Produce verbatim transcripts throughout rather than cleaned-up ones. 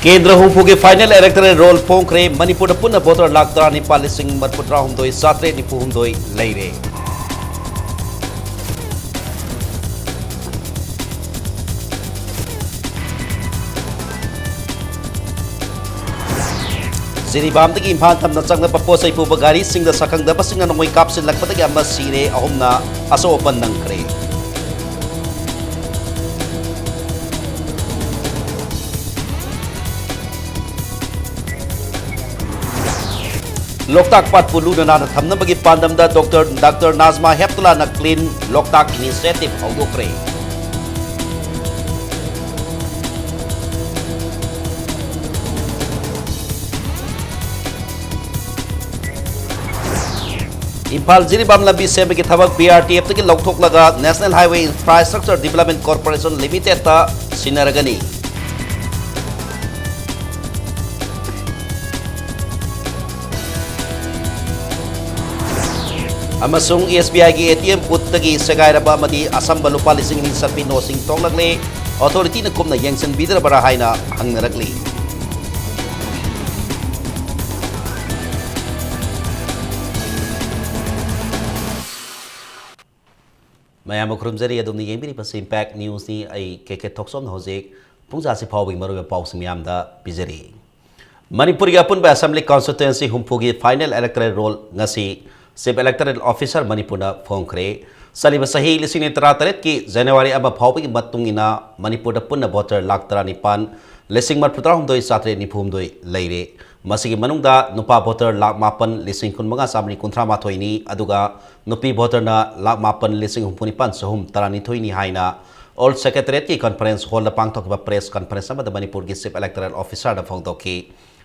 ꯀꯦꯟꯗ꯭ꯔ ꯍꯨꯝꯐꯨꯒꯤ final electoral roll ꯐꯣꯡꯈ꯭ꯔꯦ꯫ ꯃꯅꯤꯄꯨꯔꯗ ꯄꯨꯟꯅ voter ꯂꯥꯈ ꯇꯔꯥꯅꯤꯄꯥꯜ ꯂꯤꯁꯤꯡ ꯃꯔꯤꯐꯨꯇꯔꯥꯍꯨꯝꯗꯣꯏ ꯆꯥꯇ꯭ꯔꯦꯠ ꯅꯤꯐꯨꯍꯨꯝꯗꯣꯏ ꯂꯩꯔꯦ꯫ ꯖꯤꯔꯤꯕꯥꯝꯗꯒꯤ ꯏꯝꯐꯥꯜ ꯇꯝꯅ ꯆꯪꯂꯛꯄ ꯄꯣꯠ ꯆꯩ ꯄꯨꯕ ꯒꯥꯔꯤꯁꯤꯡꯗ ꯁꯛꯈꯪꯗꯕꯁꯤꯡꯅ ꯅꯣꯡꯃꯩ ꯀꯥꯞꯁꯤꯜꯂꯛꯄꯗꯒꯤ ꯑꯃ ꯁꯤꯔꯦ, ꯑꯍꯨꯝꯅ ꯑꯁꯣꯛ ꯑꯄꯟ ꯅꯪꯈ꯭ꯔꯦ꯫ ꯂꯣꯛꯇꯥꯛ ꯄꯥꯠꯄꯨ ꯂꯨꯅ ꯅꯥꯟꯅ ꯊꯝꯅꯕꯒꯤ ꯄꯥꯟꯗꯝꯗ ꯗꯣꯛꯇꯔ, ꯗꯥꯛꯇꯔ ꯅꯥꯖꯃꯥ ꯍꯦꯞꯇꯨꯂꯥꯅ Clean Loktak Initiative ꯍꯧꯗꯣꯛꯈ꯭ꯔꯦ꯫ ꯏꯝꯐꯥꯜ ꯖꯤꯔꯤꯕꯥꯝ ꯂꯝꯕꯤ ꯁꯦꯝꯕꯒꯤ ꯊꯕꯛ BRTFꯇꯒꯤ ꯂꯧꯊꯣꯛꯂꯒ National Highway Infrastructure Development Corporation Limitedꯇ ꯁꯤꯟꯅꯔꯒꯅꯤ꯫ ꯑꯃꯁꯨꯡ SBIꯒꯤ ATM boothꯇꯒꯤ ꯁꯦꯒꯥꯏꯔꯕ ꯑꯃꯗꯤ ꯑꯁꯝꯕ ꯂꯨꯄꯥ ꯂꯤꯁꯤꯡ ꯑꯅꯤ ꯆꯠꯄꯤ ꯅꯣꯠꯁꯤꯡ ꯇꯣꯛꯂꯛꯂꯦ꯫ Authorityꯅ ꯀꯨꯞꯅ ꯌꯦꯡꯁꯤꯟꯕꯤꯗ꯭ꯔꯕꯔꯥ ꯍꯥꯏꯅ ꯍꯪꯅꯔꯛꯂꯤ꯫ ꯃꯌꯥꯝꯕꯨ ꯈꯨꯔꯨꯝꯖꯔꯤ꯫ ꯑꯗꯣꯝꯅ ꯌꯦꯡꯕꯤꯔꯤꯕꯁꯤ Impact Newsꯅꯤ꯫ ꯑꯩ ꯀꯦ ꯀꯦ ꯊꯣꯛꯆꯣꯝꯅ ꯍꯧꯖꯤꯛ ꯄꯨꯡꯖꯥꯁꯤ ꯐꯥꯎꯕꯒꯤ ꯃꯔꯨꯑꯣꯏꯕ ꯄꯥꯎꯁꯤꯡ ꯃꯌꯥꯝꯗ ꯄꯤꯖꯔꯤ꯫ ꯃꯅꯤꯄꯨꯔꯒꯤ ꯑꯄꯨꯟꯕ Assembly Constituency ꯍꯨꯝꯐꯨꯒꯤ final electoral roll ꯉꯁꯤ Chief Electoral Officer ꯃꯅꯤꯄꯨꯔꯅ ꯐꯣꯡꯈ꯭ꯔꯦ꯫ ꯆꯠꯂꯤꯕ ꯆꯍꯤ ꯂꯤꯁꯤꯡ ꯑꯅꯤ ꯇꯔꯥꯇꯔꯦꯠꯀꯤ January ꯑꯃ ꯐꯥꯎꯕꯒꯤ ꯃꯇꯨꯡ ꯏꯟꯅ ꯃꯅꯤꯄꯨꯔꯗ ꯄꯨꯟꯅ voter ꯂꯥꯈ ꯇꯔꯥꯅꯤꯄꯥꯜ ꯂꯤꯁꯤꯡ ꯃꯔꯤꯐꯨꯇꯔꯥꯍꯨꯝꯗꯣꯏ ꯆꯥꯇ꯭ꯔꯦꯠ ꯅꯤꯐꯨꯍꯨꯝꯗꯣꯏ ꯂꯩꯔꯦ꯫ ꯃꯁꯤꯒꯤ ꯃꯅꯨꯡꯗ ꯅꯨꯄꯥ voter ꯂꯥꯈ ꯃꯥꯄꯜ ꯂꯤꯁꯤꯡ ꯀꯨꯟꯃꯉꯥ ꯆꯥꯃꯔꯤ ꯀꯨꯟꯊ꯭ꯔꯥ ꯃꯥꯊꯣꯏꯅꯤ, ꯑꯗꯨꯒ ꯅꯨꯄꯤ voterꯅ ꯂꯥꯈ ꯃꯥꯄꯜ ꯂꯤꯁꯤꯡ ꯍꯨꯝꯐꯨ ꯅꯤꯄꯥꯜ ꯆꯍꯨꯝ ꯇꯔꯥꯅꯤꯊꯣꯏꯅꯤ ꯍꯥꯏꯅ Old Secretariatꯀꯤ conference hallꯗ ꯄꯥꯡꯊꯣꯛꯈꯤꯕ press conference ꯑꯃꯗ ꯃꯅꯤꯄꯨꯔꯒꯤ Chief Electoral Officerꯅ ꯐꯣꯡꯗꯣꯛꯈꯤ꯫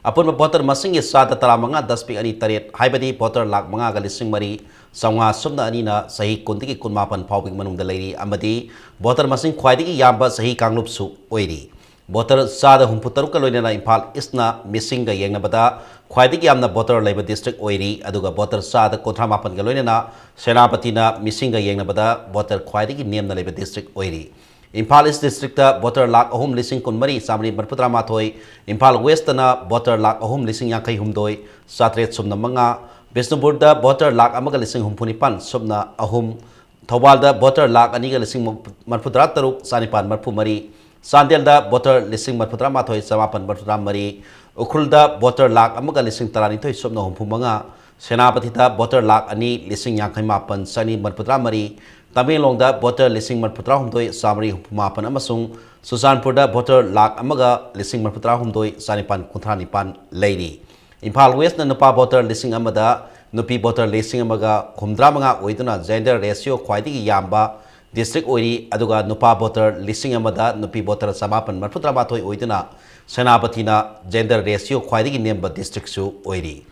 ꯑꯄꯨꯟꯕ voter ꯃꯁꯤꯡꯒꯤ ꯆꯥꯗ ꯇꯔꯥꯃꯉꯥ ꯗꯁꯃꯤꯛ ꯑꯅꯤ ꯇꯔꯦꯠ, ꯍꯥꯏꯕꯗꯤ voter ꯂꯥꯈ ꯃꯉꯥꯒ ꯂꯤꯁꯤꯡ ꯃꯔꯤ ꯆꯥꯝꯃꯉꯥ ꯁꯨꯞꯅ ꯑꯅꯤꯅ ꯆꯍꯤ ꯀꯨꯟꯗꯒꯤ ꯀꯨꯟꯃꯥꯄꯜ ꯐꯥꯎꯕꯒꯤ ꯃꯅꯨꯡꯗ ꯂꯩꯔꯤ, ꯑꯃꯗꯤ voter ꯃꯁꯤꯡ ꯈ꯭ꯋꯥꯏꯗꯒꯤ ꯌꯥꯝꯕ ꯆꯍꯤ ꯀꯥꯡꯂꯨꯞꯁꯨ ꯑꯣꯏꯔꯤ꯫ Voter ꯆꯥꯗ ꯍꯨꯝꯐꯨ ꯇꯔꯨꯛꯀ ꯂꯣꯏꯅꯅ ꯏꯝꯐꯥꯜ Eastꯅ ꯃꯤꯁꯤꯡꯒ ꯌꯦꯡꯅꯕꯗ ꯈ꯭ꯋꯥꯏꯗꯒꯤ ꯌꯥꯝꯅ voter ꯂꯩꯕ district ꯑꯣꯏꯔꯤ, ꯑꯗꯨꯒ voter ꯆꯥꯗ ꯀꯨꯟꯊ꯭ꯔꯥ ꯃꯥꯄꯜꯒ ꯂꯣꯏꯅꯅ ꯁꯦꯅꯥꯄꯇꯤꯅ ꯃꯤꯁꯤꯡꯒ ꯌꯦꯡꯅꯕꯗ voter ꯈ꯭ꯋꯥꯏꯗꯒꯤ ꯅꯦꯝꯅ ꯂꯩꯕ district ꯑꯣꯏꯔꯤ꯫ ꯏꯝꯐꯥꯜ ꯏꯁ ꯗꯤꯁꯇ꯭ꯔꯤꯛꯇ ꯚꯣꯇꯔ ꯂꯥꯈ ꯑꯍꯨꯝ ꯂꯤꯁꯤꯡ ꯀꯨꯟꯃꯔꯤ ꯆꯥꯃꯔꯤ ꯃꯔꯤꯐꯨꯇꯔꯥ ꯃꯥꯊꯣꯏ, ꯏꯝꯐꯥꯜ ꯋꯦꯁꯇꯅ ꯚꯣꯇꯔ ꯂꯥꯈ ꯑꯍꯨꯝ ꯂꯤꯁꯤꯡ ꯌꯥꯡꯈꯩ ꯍꯨꯝꯗꯣꯏ ꯆꯥꯇ꯭ꯔꯦꯠ ꯁꯨꯞꯅ ꯃꯉꯥ, ꯕꯤꯁꯅꯨꯄꯨꯔꯗ ꯚꯣꯇꯔ ꯂꯥꯈ ꯑꯃꯒ ꯂꯤꯁꯤꯡ ꯍꯨꯝꯐꯨ ꯅꯤꯄꯥꯟ ꯁꯨꯞꯅ ꯑꯍꯨꯝ, ꯊꯧꯕꯥꯜꯗ ꯚꯣꯇꯔ ꯂꯥꯈ ꯑꯅꯤꯒ ꯂꯤꯁꯤꯡ ꯃꯔꯤꯐꯨꯇꯔꯥ ꯇꯔꯨꯛ ꯆꯥꯅꯤꯄꯥꯟ ꯃꯔꯤꯐꯨ ꯃꯔꯤ, ꯆꯥꯟꯗꯦꯜꯗ ꯚꯣꯇꯔ ꯂꯤꯁꯤꯡ ꯃꯔꯤꯐꯨꯇꯔꯥ ꯃꯥꯊꯣꯏ ꯆꯥꯃꯥꯄꯟ ꯃꯔꯤꯐꯨꯇꯔꯥ ꯃꯔꯤ, ꯎꯈ꯭ꯔꯨꯜꯗ ꯚꯣꯇꯔ ꯂꯥꯈ ꯑꯃꯒ ꯂꯤꯁꯤꯡ ꯇꯔꯥꯅꯤꯊꯣꯏ ꯁꯨꯞꯅ ꯍꯨꯝꯐꯨ ꯃꯉꯥ, ꯁꯦꯅꯥꯄꯇꯤꯗ ꯚꯣꯇꯔ ꯂꯥꯈ ꯑꯅꯤ ꯂꯤꯁꯤꯡ ꯌꯥꯡꯈꯩ ꯃꯥꯄꯟ ꯆꯅꯤ ꯃꯔꯤꯐꯨꯇꯔꯥ ꯃꯔꯤ, ꯇꯃꯦꯡꯂꯣꯡꯗ ꯚꯣꯇꯔ ꯂꯤꯁꯤꯡ ꯃꯔꯤꯐꯨꯇꯔꯥ ꯍꯨꯝꯗꯣꯏ ꯆꯥꯃꯔꯤ ꯍꯨꯝꯐꯨ ꯃꯥꯄꯟ ꯑꯃꯁꯨꯡ ꯆꯨꯔꯆꯥꯟꯄꯨꯔꯗ ꯚꯣꯇꯔ ꯂꯥꯈ ꯑꯃꯒ ꯂꯤꯁꯤꯡ ꯃꯔꯤꯐꯨꯇꯔꯥ ꯍꯨꯝꯗꯣꯏ ꯆꯥꯅꯤꯄꯥꯟ ꯀꯨꯟꯊ꯭ꯔꯥ ꯅꯤꯄꯥꯟ ꯂꯩꯔꯤ꯫ ꯏꯝꯐꯥꯜ ꯋꯦꯁꯅ ꯅꯨꯄꯥ ꯚꯣꯇꯔ ꯂꯤꯁꯤꯡ ꯑꯃꯗ ꯅꯨꯄꯤ ꯚꯣꯇꯔ ꯂꯤꯁꯤꯡ ꯑꯃꯒ ꯍꯨꯝꯐꯨꯇꯔꯥ ꯃꯉꯥ ꯑꯣꯏꯗꯨꯅ gender ratio ꯈ꯭ꯋꯥꯏꯗꯒꯤ ꯌꯥꯝꯕ ꯗꯤꯁꯇ꯭ꯔꯤꯛ ꯑꯣꯏꯔꯤ, ꯑꯗꯨꯒ ꯅꯨꯄꯥ ꯚꯣꯇꯔ ꯂꯤꯁꯤꯡ ꯑꯃꯗ ꯅꯨꯄꯤ ꯚꯣꯇꯔ ꯆꯃꯥꯄꯟ ꯃꯔꯤꯐꯨꯇꯔꯥ ꯃꯥꯊꯣꯏ ꯑꯣꯏꯗꯨꯅ ꯁꯦꯅꯥꯄꯇꯤꯅ gender ratio ꯈ꯭ꯋꯥꯏꯗꯒꯤ ꯅꯦꯝꯕ ꯗꯤꯁꯇ꯭ꯔꯤꯛꯁꯨ ꯑꯣꯏꯔꯤ꯫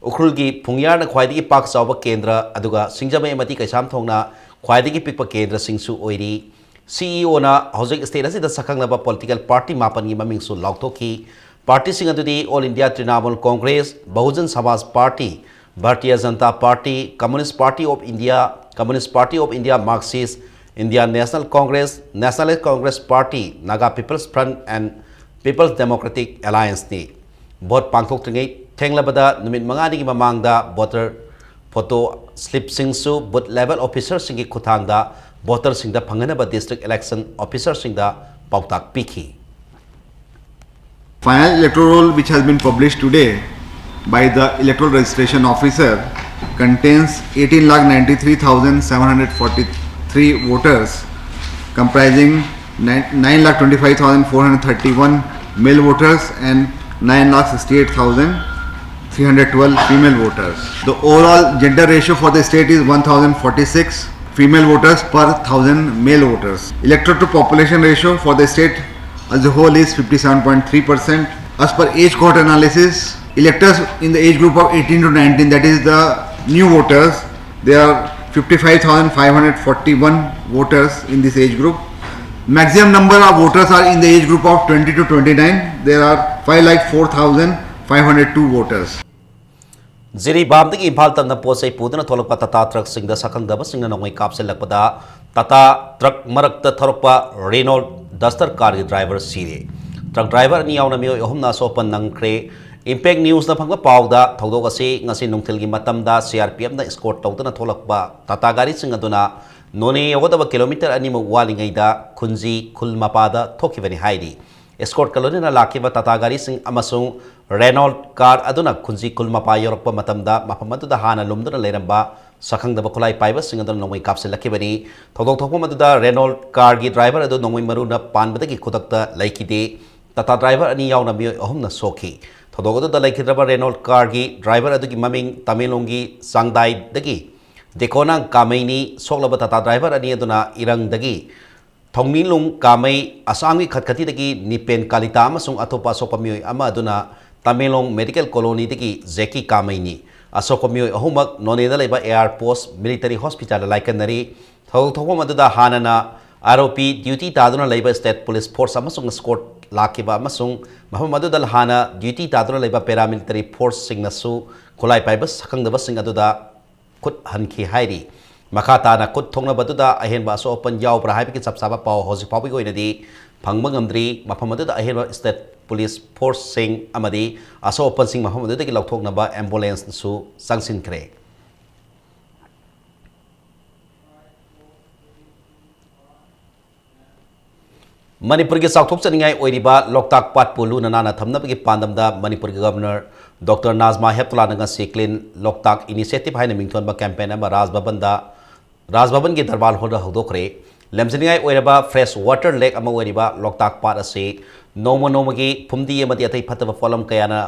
ꯎꯈ꯭ꯔꯨꯜꯒꯤ ꯐꯨꯡꯌꯥꯔꯅ ꯈ꯭ꯋꯥꯏꯗꯒꯤ ꯄꯥꯛ ꯆꯥꯎꯕ ꯀꯦꯟꯗ꯭ꯔ, ꯑꯗꯨꯒ ꯁꯤꯡꯖꯃꯩ ꯑꯃꯗꯤ ꯀꯩꯁꯥꯝꯊꯣꯡꯅ ꯈ꯭ꯋꯥꯏꯗꯒꯤ ꯄꯤꯛꯄ ꯀꯦꯟꯗ꯭ꯔꯁꯤꯡꯁꯨ ꯑꯣꯏꯔꯤ꯫ CEOꯅ ꯍꯧꯖꯤꯛ ꯁ꯭ꯇꯦꯠ ꯑꯁꯤꯗ ꯁꯛꯈꯪꯂꯕ ꯄꯣꯂꯤꯇꯤꯀꯦꯜ ꯄꯥꯔꯇꯤ ꯃꯥꯄꯟꯒꯤ ꯃꯃꯤꯡꯁꯨ ꯂꯥꯎꯊꯣꯛꯈꯤ꯫ ꯄꯥꯔꯇꯤꯁꯤꯡ ꯑꯗꯨꯗꯤ All India Trinamool Congress, Bahujana Samaj Party, Bharatiya Janata Party, Communist Party of India, Communist Party of India, Marxist, Indian National Congress, Nationalist Congress Party, Naga People's Front and People's Democratic Allianceꯅꯤ꯫ Vote ꯄꯥꯡꯊꯣꯛꯇ꯭ꯔꯤꯉꯩ ꯊꯦꯡꯂꯕꯗ ꯅꯨꯃꯤꯠ ꯃꯉꯥꯅꯤꯒꯤ ꯃꯃꯥꯡꯗ voter photo ꯁ꯭ꯂꯤꯞꯁꯤꯡꯁꯨ booth level ꯑꯣꯐꯤꯁꯔꯁꯤꯡꯒꯤ ꯈꯨꯠꯊꯥꯡꯗ ꯚꯣꯇꯔꯁꯤꯡꯗ ꯐꯪꯍꯟꯅꯕ ꯗꯤꯁꯇ꯭ꯔꯤꯛ ꯏꯂꯦꯛꯁꯟ ꯑꯣꯐꯤꯁꯔꯁꯤꯡꯗ ꯄꯥꯎꯇꯥꯛ ꯄꯤꯈꯤ꯫ Final electoral roll, which has been published today by the electoral registration officer, contains eighteen lakh ninety-three thousand seven hundred forty-three voters, comprising nine lakh twenty-five thousand four hundred thirty-one male voters and nine lakh sixty-eight thousand three hundred twelve female voters. The overall gender ratio for the state is one thousand forty-six female voters per thousand male voters. Electoral to population ratio for the state as a whole is fifty-seven point three percent. As per age cohort analysis, electors in the age group of eighteen to nineteen, that is the new voters, there are fifty-five thousand five hundred forty-one voters in this age group. Maximum number of voters are in the age group of twenty to twenty-nine. There are five lakh four thousand five hundred two voters. ꯖꯤꯔꯤꯕꯥꯝꯗꯒꯤ Imphal ꯇꯝꯅ ꯄꯣꯠ ꯆꯩ ꯄꯨꯗꯨꯅ ꯊꯣꯛꯂꯛꯄ ꯇꯥꯇꯥ ꯇ꯭ꯔꯛꯁꯤꯡꯗ ꯁꯛꯈꯪꯗꯕꯁꯤꯡꯅ ꯅꯣꯡꯃꯩ ꯀꯥꯞꯁꯤꯜꯂꯛꯄꯗ Tata truck ꯃꯔꯛꯇ ꯊꯧꯔꯛꯄ ꯔꯦꯅꯣꯜꯠ duster ꯀꯥꯔꯒꯤ driver ꯁꯤꯔꯦ꯫ Truck driver ꯑꯅꯤ ꯌꯥꯎꯅ ꯃꯤꯑꯣꯏ ꯑꯍꯨꯝꯅ ꯑꯁꯣꯛ ꯑꯄꯟ ꯅꯪꯈ꯭ꯔꯦ꯫ ꯏꯝꯄꯦꯛ ꯅ꯭ꯌꯨꯁꯅ ꯐꯪꯕ ꯄꯥꯎꯗ ꯊꯧꯗꯣꯛ ꯑꯁꯤ ꯉꯁꯤ ꯅꯨꯡꯊꯤꯜꯒꯤ ꯃꯇꯝꯗ ꯁꯤ ꯑꯥꯔ ꯄꯤ ꯑꯦꯐꯅ ꯏꯁꯀꯣꯔꯠ ꯇꯧꯗꯨꯅ ꯊꯣꯛꯂꯛꯄ ꯇꯥꯇꯥ ꯒꯥꯔꯤꯁꯤꯡ ꯑꯗꯨꯅ ꯅꯣꯅꯦ ꯌꯧꯒꯗꯕ ꯀꯤꯂꯣꯃꯤꯇꯔ ꯑꯅꯤꯃꯨꯛ ꯋꯥꯠꯂꯤꯉꯩꯗ ꯈꯨꯟꯖꯤ ꯈꯨꯜ ꯃꯄꯥꯗ ꯊꯣꯛꯈꯤꯕꯅꯤ ꯍꯥꯏꯔꯤ꯫ ꯏꯁꯀꯣꯔꯠꯀ ꯂꯣꯏꯅꯅ ꯂꯥꯛꯈꯤꯕ ꯇꯥꯇꯥ ꯒꯥꯔꯤꯁꯤꯡ ꯑꯃꯁꯨꯡ ꯔꯦꯅꯣꯜꯠ ꯀꯥꯔ ꯑꯗꯨꯅ ꯈꯨꯟꯖꯤ ꯈꯨꯜ ꯃꯄꯥ ꯌꯧꯔꯛꯄ ꯃꯇꯝꯗ ꯃꯐꯝ ꯑꯗꯨꯗ ꯍꯥꯟꯅ ꯂꯨꯝꯗꯨꯅ ꯂꯩꯔꯝꯕ ꯁꯛꯈꯪꯗꯕ ꯈꯨꯠꯂꯥꯏ ꯄꯥꯏꯕꯁꯤꯡ ꯑꯗꯨꯅ ꯅꯣꯡꯃꯩ ꯀꯥꯞꯁꯤꯜꯂꯛꯈꯤꯕꯅꯤ꯫ ꯊꯧꯗꯣꯛ ꯊꯣꯛꯐꯝ ꯑꯗꯨꯗ ꯔꯦꯅꯣꯜꯠ ꯀꯥꯔꯒꯤ ꯗ꯭ꯔꯥꯏꯚꯔ ꯑꯗꯨ ꯅꯣꯡꯃꯩ ꯃꯔꯨꯅ ꯄꯥꯟꯕꯗꯒꯤ ꯈꯨꯗꯛꯇ ꯂꯩꯈꯤꯗꯦ꯫ ꯇꯥꯇꯥ ꯗ꯭ꯔꯥꯏꯚꯔ ꯑꯅꯤ ꯌꯥꯎꯅ ꯃꯤꯑꯣꯏ ꯑꯍꯨꯝꯅ ꯁꯣꯛꯈꯤ꯫ ꯊꯧꯗꯣꯛ ꯑꯗꯨꯗ ꯂꯩꯈꯤꯗ꯭ꯔꯕ ꯔꯦꯅꯣꯜꯠ ꯀꯥꯔꯒꯤ ꯗ꯭ꯔꯥꯏꯚꯔ ꯑꯗꯨꯒꯤ ꯃꯃꯤꯡ ꯇꯃꯦꯡꯂꯣꯡꯒꯤ ꯆꯥꯡꯗꯥꯏꯗꯒꯤ ꯗꯦꯀꯣꯅꯥꯡ ꯀꯥꯃꯩꯅꯤ꯫ ꯁꯣꯛꯂꯕ ꯇꯥꯇꯥ ꯗ꯭ꯔꯥꯏꯚꯔ ꯑꯅꯤ ꯑꯗꯨꯅ ꯏꯔꯪꯗꯒꯤ ꯊꯧꯅꯤꯂꯨꯡ ꯀꯥꯃꯩ, ꯑꯁꯥꯝꯒꯤ ꯈꯠꯈꯇꯤꯗꯒꯤ ꯅꯤꯄꯦꯟ ꯀꯥꯂꯤꯇꯥ ꯑꯃꯁꯨꯡ ꯑꯇꯣꯞꯄ ꯑꯁꯣꯛꯄ ꯃꯤꯑꯣꯏ ꯑꯃ ꯑꯗꯨꯅ ꯇꯃꯦꯡꯂꯣꯡ ꯃꯦꯗꯤꯀꯦꯜ ꯀꯣꯂꯣꯅꯤꯗꯒꯤ ꯖꯦꯀꯤ ꯀꯥꯃꯩꯅꯤ꯫ ꯑꯁꯣꯛꯄ ꯃꯤꯑꯣꯏ ꯑꯍꯨꯝꯃꯛ ꯅꯣꯅꯦꯗ ꯂꯩꯕ ꯑꯦꯌꯥꯔ ꯄꯣꯁ ꯃꯤꯂꯤꯇꯔꯤ ꯍꯣꯁꯄꯤꯇꯥꯜꯗ ꯂꯥꯏꯀꯠꯅꯔꯤ꯫ ꯊꯧꯗꯣꯛ ꯊꯣꯛꯐꯝ ꯑꯗꯨꯗ ꯍꯥꯟꯅꯅ ꯑꯥꯔ ꯑꯣ ꯄꯤ ꯗ꯭ꯌꯨꯇꯤ ꯇꯥꯗꯨꯅ ꯂꯩꯕ ꯁ꯭ꯇꯦꯠ ꯄꯨꯂꯤꯁ ꯐꯣꯔꯁ ꯑꯃꯁꯨꯡ ꯁ꯭ꯀꯣꯠ ꯂꯥꯛꯈꯤꯕ ꯑꯃꯁꯨꯡ ꯃꯐꯝ ꯑꯗꯨꯗ ꯍꯥꯟꯅ ꯗ꯭ꯌꯨꯇꯤ ꯇꯥꯗꯨꯅ ꯂꯩꯕ ꯄꯦꯔꯥꯃꯤꯂꯤꯇꯔꯤ ꯐꯣꯔꯁꯁꯤꯡꯅꯁꯨ ꯈꯨꯠꯂꯥꯏ ꯄꯥꯏꯕ ꯁꯛꯈꯪꯗꯕꯁꯤꯡ ꯑꯗꯨꯗ ꯈꯨꯠ ꯍꯟꯈꯤ ꯍꯥꯏꯔꯤ꯫ ꯃꯈꯥ ꯇꯥꯅ ꯈꯨꯠ ꯊꯣꯛꯅꯕꯗꯨꯗ ꯑꯍꯦꯟꯕ ꯑꯁꯣꯛ ꯑꯄꯟ ꯌꯥꯎꯕ꯭ꯔꯥ ꯍꯥꯏꯕꯒꯤ ꯆꯞ ꯆꯥꯕ ꯄꯥꯎ ꯍꯧꯖꯤꯛ ꯐꯥꯎꯕꯒꯤ ꯑꯣꯏꯅꯗꯤ ꯐꯪꯕ ꯉꯝꯗ꯭ꯔꯤ꯫ ꯃꯐꯝ ꯑꯗꯨꯗ ꯑꯍꯦꯟꯕ ꯁ꯭ꯇꯦꯠ ꯄꯨꯂꯤꯁ ꯐꯣꯔꯁꯁꯤꯡ ꯑꯃꯗꯤ ꯑꯁꯣꯛ ꯑꯄꯟꯁꯤꯡ ꯃꯐꯝ ꯑꯗꯨꯗꯒꯤ ꯂꯧꯊꯣꯛꯅꯕ ꯑꯦꯝꯕꯨꯂꯦꯟꯁꯁꯨ ꯆꯪꯁꯤꯟꯈ꯭ꯔꯦ꯫ ꯃꯅꯤꯄꯨꯔꯒꯤ ꯆꯥꯎꯊꯣꯛꯆꯅꯤꯡꯉꯥꯏ ꯑꯣꯏꯔꯤꯕ ꯂꯣꯛꯇꯥꯛ ꯄꯥꯠꯄꯨ ꯂꯨꯅ ꯅꯥꯟꯅ ꯊꯝꯅꯕꯒꯤ ꯄꯥꯟꯗꯝꯗ ꯃꯅꯤꯄꯨꯔꯒꯤ ꯒꯕꯔꯅꯔ ꯗꯣꯛꯇꯔ ꯅꯥꯖꯃꯥ ꯍꯦꯞꯇꯨꯂꯥꯅ ꯉꯁꯤ ꯀ꯭ꯂꯤꯟ ꯂꯣꯛꯇꯥꯛ ꯏꯅꯤꯁꯤꯌꯦꯇꯤꯚ ꯍꯥꯏꯅ ꯃꯤꯡꯊꯣꯟꯕ ꯀꯦꯝꯄꯦꯟ ꯑꯃ ꯔꯥꯖ ꯚꯕꯟꯗ, ꯔꯥꯖ ꯚꯕꯟꯒꯤ ꯗꯔꯕꯥꯔ ꯍꯣꯜꯗ ꯍꯧꯗꯣꯛꯈ꯭ꯔꯦ꯫ ꯂꯝꯖꯤꯡꯅꯤꯡꯉꯥꯏ ꯑꯣꯏꯔꯕ ꯐ꯭ꯔꯦꯁ ꯋꯥꯇꯔ ꯂꯦꯛ ꯑꯃ ꯑꯣꯏꯔꯤꯕ ꯂꯣꯛꯇꯥꯛ ꯄꯥꯠ ꯑꯁꯤ ꯅꯣꯡꯃ ꯅꯣꯡꯃꯒꯤ ꯐꯨꯝꯗꯤ ꯑꯃꯗꯤ ꯑꯇꯩ ꯐꯠꯇꯕ ꯄꯣꯠꯂꯝ ꯀꯌꯥꯅ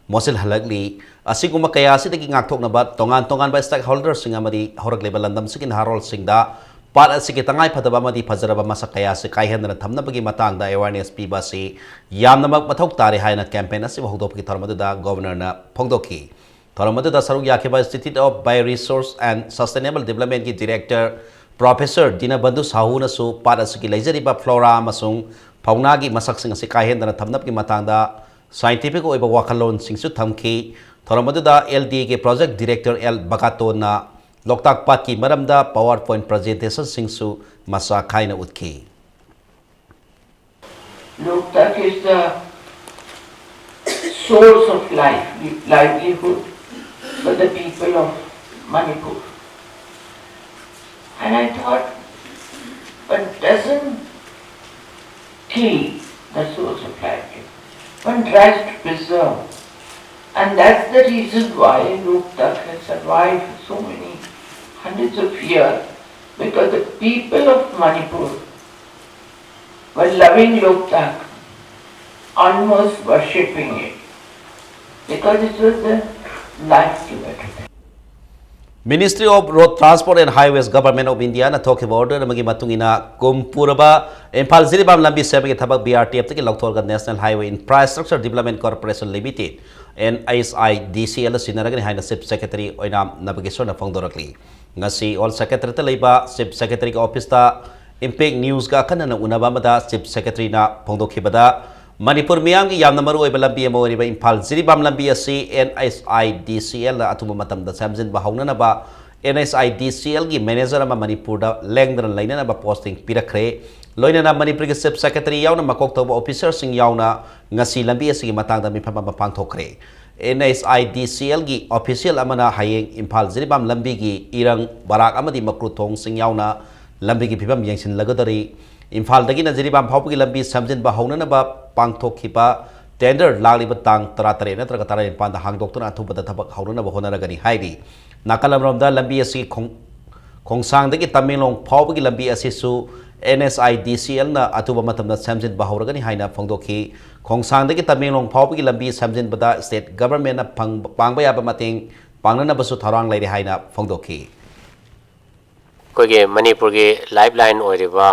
ꯃꯣꯠꯁꯤꯜꯍꯜꯂꯛꯂꯤ꯫ ꯑꯁꯤꯒꯨꯝꯕ ꯀꯌꯥ ꯑꯁꯤꯗꯒꯤ ꯉꯥꯛꯊꯣꯛꯅꯕ ꯇꯣꯉꯥꯟ ꯇꯣꯉꯥꯟꯕ ꯁ꯭ꯇꯦꯛꯍꯣꯜꯗꯔꯁꯤꯡ ꯑꯃꯗꯤ ꯍꯧꯔꯛꯂꯤꯕ ꯂꯝꯗꯝꯁꯤꯒꯤ ꯅꯍꯥꯔꯣꯜꯁꯤꯡꯗ ꯄꯥꯠ ꯑꯁꯤꯒꯤ ꯇꯉꯥꯏ ꯐꯗꯕ ꯑꯃꯗꯤ ꯐꯖꯔꯕ ꯃꯁꯛ ꯀꯌꯥ ꯑꯁꯤ ꯀꯥꯏꯍꯟꯗꯅ ꯊꯝꯅꯕꯒꯤ ꯃꯇꯥꯡꯗ ꯑꯦꯋꯥꯔꯅꯦꯁ ꯄꯤꯕ ꯑꯁꯤ ꯌꯥꯝꯅꯃꯛ ꯃꯊꯧ ꯇꯥꯔꯦ ꯍꯥꯏꯅ ꯀꯦꯝꯄꯦꯟ ꯑꯁꯤꯕꯨ ꯍꯧꯗꯣꯛꯄꯒꯤ ꯊꯧꯔꯝ ꯑꯗꯨꯗ ꯒꯣꯕꯔꯅꯔꯅ ꯐꯣꯡꯗꯣꯛꯈꯤ꯫ ꯊꯧꯔꯝ ꯑꯗꯨꯗ ꯁꯔꯨꯛ ꯌꯥꯈꯤꯕ Institute of Bioresource and Sustainable Developmentꯀꯤ ꯗꯤꯔꯦꯛꯇꯔ ꯄ꯭ꯔꯣꯐꯦꯁꯔ ꯗꯤꯅꯕꯟꯙꯨ ꯁꯥꯍꯨꯅꯁꯨ ꯄꯥꯠ ꯑꯁꯤꯒꯤ ꯂꯩꯖꯔꯤꯕ ꯐ꯭ꯂꯣꯔꯥ ꯑꯃꯁꯨꯡ ꯐꯥꯎꯅꯥꯒꯤ ꯃꯁꯛꯁꯤꯡ ꯑꯁꯤ ꯀꯥꯏꯍꯟꯗꯅ ꯊꯝꯅꯕꯒꯤ ꯃꯇꯥꯡꯗ ꯁꯥꯏꯟꯇꯤꯐꯤꯛ ꯑꯣꯏꯕ ꯋꯥꯈꯜꯂꯣꯟꯁꯤꯡꯁꯨ ꯊꯝꯈꯤ꯫ ꯊꯧꯔꯝ ꯑꯗꯨꯗ ꯑꯦꯜ ꯗꯤ ꯑꯦꯒꯤ ꯄ꯭ꯔꯣꯖꯦꯛ ꯗꯤꯔꯦꯛꯇꯔ ꯑꯦꯜ ꯕꯒꯥꯇꯣꯅ ꯂꯣꯛꯇꯥꯛ ꯄꯥꯠꯀꯤ ꯃꯔꯝꯗ ꯄꯥꯋꯔ ꯄꯣꯏꯟꯠ ꯄ꯭ꯔꯖꯦꯟꯇꯦꯁꯟꯁꯤꯡꯁꯨ ꯃꯁꯥ ꯈꯥꯏꯅ ꯎꯠꯈꯤ꯫ Loktak is the source of life, livelihood for the people of Manipur. And I thought, one doesn't kill the source of livelihood, one tries to preserve. And that's the reason why Loktak has survived for so many hundreds of years, because the people of Manipur were loving Loktak, almost worshipping it, because it was the life giver to them. Ministry of Road Transport and Highways, Government of Indiaꯅ ꯊꯣꯛꯈꯤꯕ order ꯑꯃꯒꯤ ꯃꯇꯨꯡ ꯏꯟꯅ ꯀꯨꯝ ꯄꯨꯔꯕ ꯏꯝꯐꯥꯜ ꯖꯤꯔꯤꯕꯥꯝ ꯂꯝꯕꯤ ꯁꯦꯝꯕꯒꯤ ꯊꯕꯛ B R T Fꯇꯒꯤ ꯂꯧꯊꯣꯛꯂꯒ National Highway Infrastructure Development Corporation Limited, N H I D C L ꯗ ꯁꯤꯟꯅꯔꯒꯅꯤ ꯍꯥꯏꯅ Chief Secretary ꯑꯣꯏꯅꯥꯝ ꯅꯕꯒꯦꯁꯣꯔꯅ ꯐꯣꯡꯗꯣꯔꯛꯂꯤ꯫ ꯉꯁꯤ Old Secretariatꯇ ꯂꯩꯕ Chief Secretaryꯒꯤ officeꯇ Impact Newsꯒ ꯑꯈꯟꯅꯅ ꯎꯅꯕ ꯑꯃꯗ Chief Secretaryꯅ ꯐꯣꯡꯗꯣꯛꯈꯤꯕꯗ, ꯃꯅꯤꯄꯨꯔ ꯃꯤꯌꯥꯝꯒꯤ ꯌꯥꯝꯅ ꯃꯔꯨꯑꯣꯏꯕ ꯂꯝꯕꯤ ꯑꯃ ꯑꯣꯏꯔꯤꯕ ꯏꯝꯐꯥꯜ ꯖꯤꯔꯤꯕꯥꯝ ꯂꯝꯕꯤ ꯑꯁꯤ N H I D C Lꯅ ꯑꯊꯨꯕ ꯃꯇꯝꯗ ꯁꯦꯝꯖꯤꯟꯕ ꯍꯧꯅꯅꯕ N H I D C Lꯒꯤ manager ꯑꯃ ꯃꯅꯤꯄꯨꯔꯗ ꯂꯦꯡꯗꯅ ꯂꯩꯅꯅꯕ posting ꯄꯤꯔꯛꯈ꯭ꯔꯦ꯫ ꯂꯣꯏꯅꯅ ꯃꯅꯤꯄꯨꯔꯒꯤ Chief Secretary ꯌꯥꯎꯅ ꯃꯀꯣꯛ ꯊꯣꯡꯕ officerꯁꯤꯡ ꯌꯥꯎꯅ ꯉꯁꯤ ꯂꯝꯕꯤ ꯑꯁꯤꯒꯤ ꯃꯇꯥꯡꯗ ꯃꯤꯐꯝ ꯑꯃ ꯄꯥꯡꯊꯣꯛꯈ꯭ꯔꯦ꯫ N H I D C Lꯒꯤ official ꯑꯃꯅ ꯍꯌꯦꯡ ꯏꯝꯐꯥꯜ ꯖꯤꯔꯤꯕꯥꯝ ꯂꯝꯕꯤꯒꯤ ꯏꯔꯪ, ꯕꯔꯥꯛ ꯑꯃꯗꯤ ꯃꯀ꯭ꯔꯨ ꯊꯣꯡꯁꯤꯡ ꯌꯥꯎꯅ ꯂꯝꯕꯤꯒꯤ ꯐꯤꯕꯝ ꯌꯦꯡꯁꯤꯟꯂꯒꯗꯧꯔꯤ꯫ ꯏꯝꯐꯥꯜꯗꯒꯤꯅ ꯖꯤꯔꯤꯕꯥꯝ ꯐꯥꯎꯕꯒꯤ ꯂꯝꯕꯤ ꯁꯦꯝꯖꯤꯟꯕ ꯍꯧꯅꯅꯕ ꯄꯥꯡꯊꯣꯛꯈꯤꯕ tender ꯂꯥꯛꯂꯤꯕ ꯇꯥꯡ ꯇꯔꯥꯇꯔꯦꯠ ꯅꯠꯇ꯭ꯔꯒ ꯇꯔꯥꯅꯤꯄꯥꯟꯗ ꯍꯥꯡꯗꯣꯛꯇꯨꯅ ꯑꯊꯨꯕꯗ ꯊꯕꯛ ꯍꯧꯅꯅꯕ ꯍꯣꯠꯅꯔꯒꯅꯤ ꯍꯥꯏꯔꯤ꯫ ꯅꯥꯀꯜ ꯑꯃꯔꯣꯝꯗ ꯂꯝꯕꯤ ꯑꯁꯤ ꯈꯣꯡ-, ꯈꯣꯡꯁꯥꯡꯗꯒꯤ ꯇꯃꯦꯡꯂꯣꯡ ꯐꯥꯎꯕꯒꯤ ꯂꯝꯕꯤ ꯑꯁꯤꯁꯨ N H I D C Lꯅ ꯑꯊꯨꯕ ꯃꯇꯝꯗ ꯁꯦꯝꯖꯤꯟꯕ ꯍꯧꯔꯒꯅꯤ ꯍꯥꯏꯅ ꯐꯣꯡꯗꯣꯛꯈꯤ꯫ ꯈꯣꯡꯁꯥꯡꯗꯒꯤ ꯇꯃꯦꯡꯂꯣꯡ ꯐꯥꯎꯕꯒꯤ ꯂꯝꯕꯤ ꯁꯦꯝꯖꯤꯟꯕꯗ state governmentꯅ ꯐꯪꯕ, ꯄꯥꯡꯕ ꯌꯥꯕ ꯃꯇꯦꯡ ꯄꯥꯡꯅꯅꯕꯁꯨ ꯊꯧꯔꯥꯡ ꯂꯩꯔꯦ ꯍꯥꯏꯅ ꯐꯣꯡꯗꯣꯛꯈꯤ꯫ ꯑꯩꯈꯣꯏꯒꯤ ꯃꯅꯤꯄꯨꯔꯒꯤ lifeline ꯑꯣꯏꯔꯤꯕ,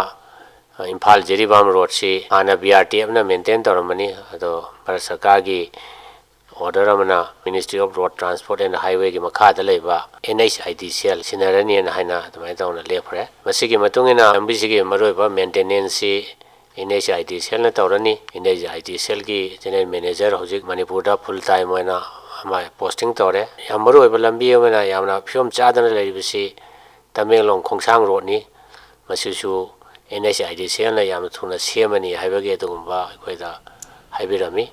ꯑ, ꯏꯝꯐꯥꯜ ꯖꯤꯔꯤꯕꯥꯝ roadꯁꯤ ꯍꯥꯟꯅ B R T Fꯅ maintain ꯇꯧꯔꯝꯕꯅꯤ꯫ ꯑꯗꯣ ꯚꯥꯔꯠ ꯁꯔꯀꯥꯔꯒꯤ order ꯑꯃꯅ Ministry of Road Transport and Highwayꯒꯤ ꯃꯈꯥꯗ ꯂꯩꯕ N H I D C L ꯁꯤꯟꯅꯔꯅꯤꯅ ꯍꯥꯏꯅ ꯑꯗꯨꯃꯥꯏꯅ ꯇꯧꯅ ꯂꯦꯞꯈ꯭ꯔꯦ꯫ ꯃꯁꯤꯒꯤ ꯃꯇꯨꯡ ꯏꯟꯅ ꯂꯝꯕꯤꯁꯤꯒꯤ ꯃꯔꯨꯑꯣꯏꯕ maintenanceꯁꯤ N H I D C Lꯅ ꯇꯧꯔꯅꯤ꯫ N H I D C Lꯒꯤ general manager ꯍꯧꯖꯤꯛ ꯃꯅꯤꯄꯨꯔꯗ full time ꯑꯣꯏꯅ, ꯑꯃ ꯄꯣꯁꯇꯤꯡ ꯇꯧꯔꯦ꯫ ꯌꯥꯝ ꯃꯔꯨ ꯑꯣꯏꯕ ꯂꯝꯕꯤ ꯑꯃꯅ ꯌꯥꯝꯅ ꯐꯤꯕꯝ ꯆꯥꯗꯅ ꯂꯩꯔꯤꯕꯁꯤ ꯇꯃꯦꯡꯂꯣꯡ ꯈꯣꯡꯁꯥꯡ ꯔꯣꯗꯅꯤ꯫ ꯃꯁꯤꯁꯨ ꯑꯦꯟ ꯑꯩꯆ ꯑꯥꯏ ꯗꯤ ꯁꯤ ꯑꯦꯜꯅ ꯌꯥꯝꯅ ꯊꯨꯅ ꯁꯦꯝꯃꯅꯤ ꯍꯥꯏꯕꯒꯤ ꯑꯗꯨꯒꯨꯝꯕ ꯑꯩꯈꯣꯏꯗ ꯍꯥꯏꯕꯤꯔꯝꯃꯤ꯫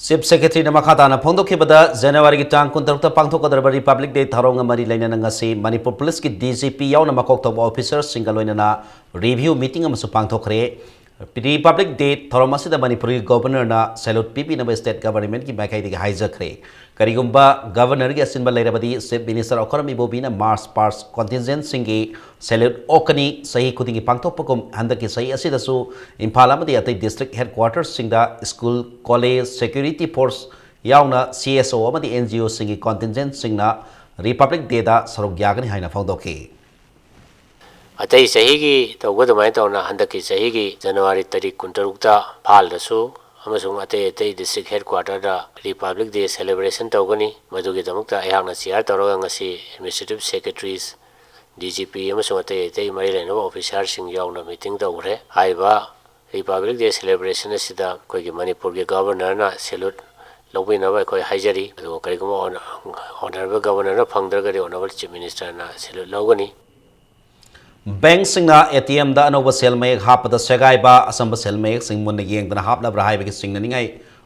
ꯆꯤꯐ ꯁꯦꯀ꯭ꯔꯦꯇꯔꯤꯅ ꯃꯈꯥ ꯇꯥꯅ ꯐꯣꯡꯗꯣꯛꯈꯤꯕꯗ, ꯖꯅꯋꯥꯔꯤꯒꯤ ꯇꯥꯡ ꯀꯨꯟꯇꯔꯨꯛꯇ ꯄꯥꯡꯊꯣꯛꯀꯗꯧꯔꯤꯕ ꯔꯤꯄꯕ꯭ꯂꯤꯛ ꯗꯦ ꯊꯧꯔꯝꯒ ꯃꯔꯤ ꯂꯩꯅꯅ ꯉꯁꯤ ꯃꯅꯤꯄꯨꯔ ꯄꯨꯂꯤꯁꯀꯤ ꯗꯤ ꯖꯤ ꯄꯤ ꯌꯥꯎꯅ ꯃꯀꯣꯛ ꯊꯣꯡꯕ ꯑꯣꯐꯤꯁꯔꯁꯤꯡꯒ ꯂꯣꯏꯅꯅ ꯔꯤꯚꯤꯌꯨ ꯃꯤꯇꯤꯡ ꯑꯃꯁꯨ ꯄꯥꯡꯊꯣꯛꯈ꯭ꯔꯦ꯫ ꯔꯤꯄꯕ꯭ꯂꯤꯛ ꯗꯦ ꯊꯧꯔꯝ ꯑꯁꯤꯗ ꯃꯅꯤꯄꯨꯔꯒꯤ ꯒꯣꯚꯔꯅꯔꯅ ꯁꯦꯂꯨꯠ ꯄꯤꯕꯤꯅꯕ ꯁ꯭ꯇꯦꯠ ꯒꯚꯔꯟꯃꯦꯟꯠꯀꯤ ꯃꯥꯏꯀꯩꯗꯒꯤ ꯍꯥꯏꯖꯈ꯭ꯔꯦ꯫ ꯀꯔꯤꯒꯨꯝꯕ ꯒꯚꯔꯅꯔꯒꯤ ꯑꯁꯤꯟꯕ ꯂꯩꯔꯕꯗꯤ, ꯆꯤꯐ ꯃꯤꯅꯤꯁꯇꯔ ꯑꯣꯀꯔꯝ ꯏꯕꯣꯕꯤꯅ ꯃꯥꯔꯆ ꯄꯥꯁ ꯀꯟꯇꯤꯟꯖꯦꯟꯠꯁꯤꯡꯒꯤ ꯁꯦꯂꯨꯠ ꯑꯣꯛꯀꯅꯤ꯫ ꯆꯍꯤ ꯈꯨꯗꯤꯡꯒꯤ ꯄꯥꯡꯊꯣꯛꯄꯒꯨꯝ ꯍꯟꯗꯛꯀꯤ ꯆꯍꯤ ꯑꯁꯤꯗꯁꯨ ꯏꯝꯐꯥꯜ ꯑꯃꯗꯤ ꯑꯇꯩ ꯗꯤꯁꯇ꯭ꯔꯤꯛ ꯍꯦꯗꯀ꯭ꯋꯥꯇꯔꯁꯤꯡꯗ ꯁ꯭ꯀꯨꯜ, ꯀꯣꯂꯦꯖ, ꯁꯦꯀ꯭ꯌꯨꯔꯤꯇꯤ ꯐꯣꯔꯁ ꯌꯥꯎꯅ ꯁꯤ ꯑꯦꯁ ꯑꯣ ꯑꯃꯗꯤ ꯑꯦꯟ ꯖꯤ ꯑꯣꯁꯤꯡꯒꯤ ꯀꯟꯇꯤꯟꯖꯦꯟꯠꯁꯤꯡꯅ ꯔꯤꯄꯕ꯭ꯂꯤꯛ ꯗꯦꯗ ꯁꯔꯨꯛ ꯌꯥꯒꯅꯤ ꯍꯥꯏꯅ ꯐꯣꯡꯗꯣꯛꯈꯤ꯫ ꯑꯇꯩ ꯆꯍꯤꯒꯤ ꯇꯧꯕ ꯑꯗꯨꯃꯥꯏꯅ ꯇꯧꯅ ꯍꯟꯗꯛꯀꯤ ꯆꯍꯤꯒꯤ ꯖꯅꯋꯥꯔꯤ ꯇꯥꯔꯤꯛ ꯀꯨꯟꯇꯔꯨꯛꯇ ꯏꯝꯐꯥꯜꯗꯁꯨ ꯑꯃꯁꯨꯡ ꯑꯇꯩ ꯑꯇꯩ ꯗꯤꯁꯇ꯭ꯔꯤꯛ ꯍꯦꯗꯀ꯭ꯋꯥꯇꯔꯗ ꯔꯤꯄꯕ꯭ꯂꯤꯛ ꯗꯦ ꯁꯦꯂꯦꯕ꯭ꯔꯦꯁꯟ ꯇꯧꯒꯅꯤ꯫ ꯃꯗꯨꯒꯤꯗꯃꯛꯇ ꯑꯩꯍꯥꯛꯅ ꯆꯤꯌꯥꯔ ꯇꯧꯔꯒ ꯉꯁꯤ ꯑꯦꯗꯃꯤꯅꯤꯁꯇ꯭ꯔꯦꯇꯤꯚ ꯁꯦꯀ꯭ꯔꯦꯇꯔꯤꯁ, ꯗꯤ ꯖꯤ ꯄꯤ ꯑꯃꯁꯨꯡ ꯑꯇꯩ ꯑꯇꯩ ꯃꯔꯤ ꯂꯩꯅꯕ ꯑꯣꯐꯤꯁꯥꯔꯁꯤꯡ ꯌꯥꯎꯅ ꯃꯤꯇꯤꯡ ꯇꯧꯈ꯭ꯔꯦ꯫ ꯍꯥꯏꯔꯤꯕ ꯔꯤꯄꯕ꯭ꯂꯤꯛ ꯗꯦ ꯁꯦꯂꯦꯕ꯭ꯔꯦꯁꯟ ꯑꯁꯤꯗ ꯑꯩꯈꯣꯏꯒꯤ ꯃꯅꯤꯄꯨꯔꯒꯤ ꯒꯚꯔꯅꯔꯅ ꯁꯦꯂꯨꯠ ꯂꯧꯕꯤꯅꯕ ꯑꯩꯈꯣꯏ ꯍꯥꯏꯖꯔꯤ꯫ ꯑꯗꯨꯒ ꯀꯔꯤꯒꯨꯝꯕ ꯑꯣꯅ-, ꯑꯣꯅꯔꯦꯕꯜ ꯒꯚꯔꯅꯔꯅ ꯐꯪꯗ꯭ꯔꯒꯗꯤ ꯑꯣꯅꯔꯦꯕꯜ ꯆꯤꯐ ꯃꯤꯅꯤꯁꯇꯔꯅ ꯁꯦꯂꯨꯠ ꯂꯧꯒꯅꯤ꯫ ꯕꯦꯡꯛꯁꯤꯡꯅ ꯑꯦ ꯇꯤ ꯑꯦꯝꯗ ꯑꯅꯧꯕ ꯁꯦꯜ ꯃꯌꯦꯛ ꯍꯥꯞꯄꯗ ꯁꯦꯒꯥꯏꯕ, ꯑꯆꯝꯕ ꯁꯦꯜ ꯃꯌꯦꯛꯁꯤꯡ ꯃꯨꯟꯅ ꯌꯦꯡꯗꯅ ꯍꯥꯞꯅꯕ꯭ꯔꯥ ꯍꯥꯏꯕꯒꯤ ꯆꯤꯡꯅꯅꯤꯡꯉꯥꯏ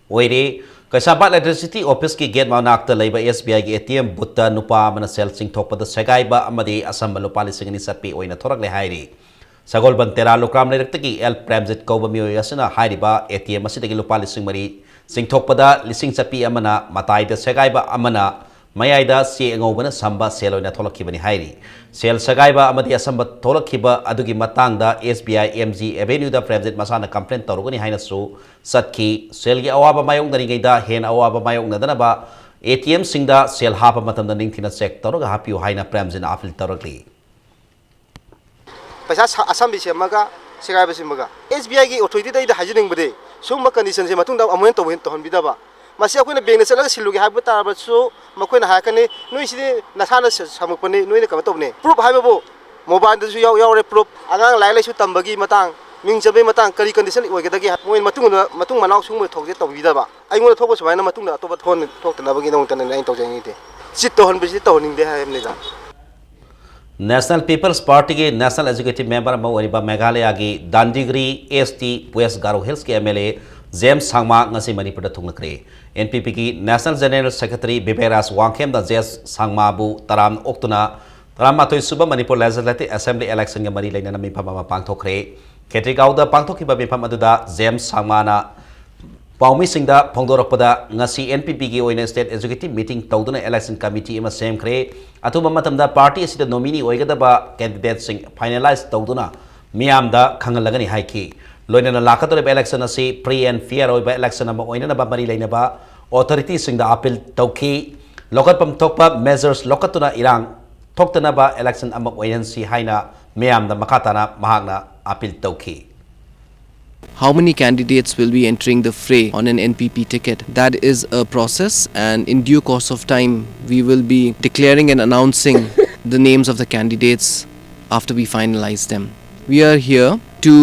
ꯑꯣꯏꯔꯦ꯫ ꯀꯩꯁꯥꯝꯄꯥꯠ ꯏꯂꯦꯛꯇ꯭ꯔꯤꯁꯤꯇꯤ ꯑꯣꯐꯤꯁꯀꯤ ꯒꯦꯠ ꯃꯅꯥꯛꯇ ꯂꯩꯕ ꯑꯦꯁ ꯕꯤ ꯑꯥꯏꯒꯤ ꯑꯦ ꯇꯤ ꯑꯦꯝ ꯕꯨꯠꯇ ꯅꯨꯄꯥ ꯑꯃꯅ ꯁꯦꯜ ꯆꯤꯡꯊꯣꯛꯄꯗ ꯁꯦꯒꯥꯏꯕ ꯑꯃꯗꯤ ꯑꯆꯝꯕ ꯂꯨꯄꯥ ꯂꯤꯁꯤꯡ ꯑꯅꯤ ꯆꯠꯄꯤ ꯑꯣꯏꯅ ꯊꯣꯔꯛꯂꯦ ꯍꯥꯏꯔꯤ꯫ ꯁꯒꯣꯜꯕꯟ ꯇꯦꯔꯥ ꯂꯨꯀ꯭ꯔꯥꯝ ꯂꯩꯔꯛꯇꯒꯤ ꯑꯦꯜ ꯄ꯭ꯔꯦꯝꯖꯤꯠ ꯀꯧꯕ ꯃꯤꯑꯣꯏ ꯑꯁꯤꯅ ꯍꯥꯏꯔꯤꯕ ꯑꯦ ꯇꯤ ꯑꯦꯝ ꯑꯁꯤꯗꯒꯤ ꯂꯨꯄꯥ ꯂꯤꯁꯤꯡ ꯃꯔꯤ ꯆꯤꯡꯊꯣꯛꯄꯗ ꯂꯤꯁꯤꯡ ꯆꯠꯄꯤ ꯑꯃꯅ ꯃꯇꯥꯏꯗ ꯁꯦꯒꯥꯏꯕ ꯑꯃꯅ ꯃꯌꯥꯏꯗ ꯆꯦ ꯑꯉꯧꯕꯅ ꯁꯝꯕ ꯁꯦꯜ ꯑꯣꯏꯅ ꯊꯣꯛꯂꯛꯈꯤꯕꯅꯤ ꯍꯥꯏꯔꯤ꯫ ꯁꯦꯜ ꯁꯦꯒꯥꯏꯕ ꯑꯃꯗꯤ ꯑꯁꯝꯕ ꯊꯣꯛꯂꯛꯈꯤꯕ ꯑꯗꯨꯒꯤ ꯃꯇꯥꯡꯗ ꯑꯦꯁ ꯕꯤ ꯑꯥꯏ ꯑꯦꯝ ꯖꯤ ꯑꯦꯚꯦꯅ꯭ꯌꯨꯗ ꯄ꯭ꯔꯦꯝꯖꯤꯠ ꯃꯁꯥꯅ ꯀꯝꯄ꯭ꯂꯦꯟ ꯇꯧꯔꯨꯒꯅꯤ ꯍꯥꯏꯅꯁꯨ ꯆꯠꯈꯤ꯫ ꯁꯦꯜꯒꯤ ꯑꯋꯥꯕ ꯃꯥꯌꯣꯛꯅꯔꯤꯉꯩꯗ ꯍꯦꯟꯅ ꯑꯋꯥꯕ ꯃꯥꯌꯣꯛꯅꯗꯅꯕ ꯑꯦ ꯇꯤ ꯑꯦꯝꯁꯤꯡꯗ ꯁꯦꯜ ꯍꯥꯞꯄ ꯃꯇꯝꯗ ꯅꯤꯡꯊꯤꯅ ꯆꯦꯛ ꯇꯧꯔꯒ ꯍꯥꯞꯄꯤꯌꯨ ꯍꯥꯏꯅ ꯄ꯭ꯔꯦꯝꯖꯤꯠꯅ ꯑꯥꯄꯤꯜ ꯇꯧꯔꯛꯂꯤ꯫ ꯄꯩꯁꯥ ꯁ-, ꯑꯁꯝꯕꯤ ꯁꯦꯝꯃꯒ ꯁꯦꯒꯥꯏꯕ ꯁꯦꯝꯃꯒ ꯑꯦꯁ ꯕꯤ ꯑꯥꯏꯒꯤ ꯑꯣꯊꯣꯔꯤꯇꯤꯗ ꯑꯩꯅ ꯍꯥꯏꯖꯅꯤꯡꯕꯗꯤ, ꯁꯤꯒꯨꯝꯕ ꯀꯟꯗꯤꯁꯟꯁꯦ ꯃꯇꯨꯡꯗ ꯑꯃꯨꯛ ꯍꯦꯟꯅ ꯇꯧꯕ-, ꯇꯧꯍꯟꯕꯤꯗꯕ꯫ ꯃꯁꯤ ꯑꯩꯈꯣꯏꯅ ꯕꯦꯡꯛꯗ ꯆꯠꯂꯒ ꯁꯤꯜꯂꯨꯒꯦ ꯍꯥꯏꯕ ꯇꯥꯔꯕꯁꯨ ꯃꯈꯣꯏꯅ ꯍꯥꯏꯔꯛꯀꯅꯤ, "ꯅꯣꯏꯁꯤꯗꯤ ꯅꯁꯥꯅ ꯁ-, ꯁꯥꯃꯛꯄꯅꯤ, ꯅꯣꯏꯅ ꯀꯩꯅꯣ ꯇꯧꯕꯅꯤ"꯫ ꯄ꯭ꯔꯨꯞ ꯍꯥꯏꯕꯕꯨ ꯃꯣꯕꯥꯏꯜꯗꯁꯨ ꯌꯥꯎ-, ꯌꯥꯎꯔꯦ ꯄ꯭ꯔꯨꯞ꯫ ꯑꯉꯥꯡ ꯂꯥꯏꯔꯤꯛ ꯂꯥꯏꯁꯨ ꯇꯝꯕꯒꯤ ꯃꯇꯥꯡ, ꯃꯤꯡ ꯆꯟꯕꯒꯤ ꯃꯇꯥꯡ ꯀꯔꯤ condition ꯑꯣꯏꯒꯗꯒꯦ? ꯃꯣꯏ ꯃꯇꯨꯡꯗ, ꯃꯇꯨꯡ ꯃꯅꯥꯎ ꯁꯤꯒꯨꯝꯕ ꯊꯧꯗꯣꯛꯁꯦ ꯇꯧꯕꯤꯗꯕ꯫ ꯑꯩꯉꯣꯟꯗ ꯊꯣꯛꯄ ꯁꯨꯃꯥꯏꯅ ꯃꯇꯨꯡꯗ ꯑꯇꯣꯞꯄ ꯊꯣꯛꯍꯟ-, ꯊꯣꯛꯇꯅꯕꯒꯤꯗꯃꯛꯇꯅꯦ ꯑꯩꯅ ꯇꯧꯖꯅꯤꯡꯉꯤꯗꯤ꯫ Cheat ꯇꯧꯍꯟꯕꯁꯤꯗꯤ ꯇꯧꯍꯟꯅꯤꯡꯗꯦ ꯍꯥꯏꯕꯅꯤꯗ꯫ National People's Party ꯒꯤ National Executive Member ꯑꯃ ꯑꯣꯏꯔꯤꯕ ꯃꯦꯘꯥꯂꯌꯥꯒꯤ ꯗꯥꯟꯗꯤꯒ꯭ꯔꯤ East West Garo Hills ꯀꯤ M L A ꯖꯦꯝꯁ ꯁꯥꯡꯃꯥ ꯉꯁꯤ ꯃꯅꯤꯄꯨꯔꯗ ꯊꯨꯡꯂꯈ꯭ꯔꯦ꯫ N P P ꯒꯤ National General Secretary ꯕꯤꯕꯦꯔꯥꯖ ꯋꯥꯡꯈꯦꯝꯅ ꯖꯦꯝꯁ ꯁꯥꯡꯃꯥꯕꯨ ꯇꯔꯥꯝꯅ ꯑꯣꯛꯇꯨꯅ ꯇꯔꯥꯃꯥꯊꯣꯏ ꯁꯨꯕ ꯃꯅꯤꯄꯨꯔ Legislative Assembly election ꯒ ꯃꯔꯤ ꯂꯩꯅꯅ ꯃꯤꯐꯝ ꯑꯃ ꯄꯥꯡꯊꯣꯛꯈ꯭ꯔꯦ꯫ ꯈꯦꯇ꯭ꯔꯤꯒꯥꯎꯗ ꯄꯥꯡꯊꯣꯛꯈꯤꯕ ꯃꯤꯐꯝ ꯑꯗꯨꯗ ꯖꯦꯝꯁ ꯁꯥꯡꯃꯥꯅ ꯄꯥꯎꯃꯤꯁꯤꯡꯗ ꯐꯣꯡꯗꯣꯔꯛꯄꯗ, ꯉꯁꯤ N P P ꯒꯤ ꯑꯣꯏꯅ State Executive Meeting ꯇꯧꯗꯨꯅ election committee ꯑꯃ ꯁꯦꯝꯈ꯭ꯔꯦ꯫ ꯑꯊꯨꯕ ꯃꯇꯝꯗ party ꯑꯁꯤꯗ nominee ꯑꯣꯏꯒꯗꯕ candidate ꯁꯤꯡ finalize ꯇꯧꯗꯨꯅ ꯃꯤꯌꯥꯝꯗ ꯈꯪꯍꯜꯂꯒꯅꯤ ꯍꯥꯏꯈꯤ꯫ ꯂꯣꯏꯅꯅ ꯂꯥꯛꯀꯗꯧꯔꯤꯕ election ꯑꯁꯤ free and fair ꯑꯣꯏꯕ election ꯑꯃ ꯑꯣꯏꯅꯅꯕ ꯃꯔꯤ ꯂꯩꯅꯕ authority ꯁꯤꯡꯗ appeal ꯇꯧꯈꯤ꯫ ꯂꯧꯈꯠꯐꯝ ꯊꯣꯛꯄ measures ꯂꯧꯈꯠꯇꯨꯅ ꯏꯔꯥꯡ ꯊꯣꯛꯇꯅꯕ election ꯑꯃ ꯑꯣꯏꯍꯟꯁꯤ ꯍꯥꯏꯅ ꯃꯤꯌꯥꯝꯗ ꯃꯈꯥ ꯇꯥꯅ ꯃꯍꯥꯛꯅ appeal ꯇꯧꯈꯤ꯫ How many candidates will be entering the fray on an N P P ticket? That is a process, and in due course of time, we will be declaring and announcing the names of the candidates after we finalize them. We are here to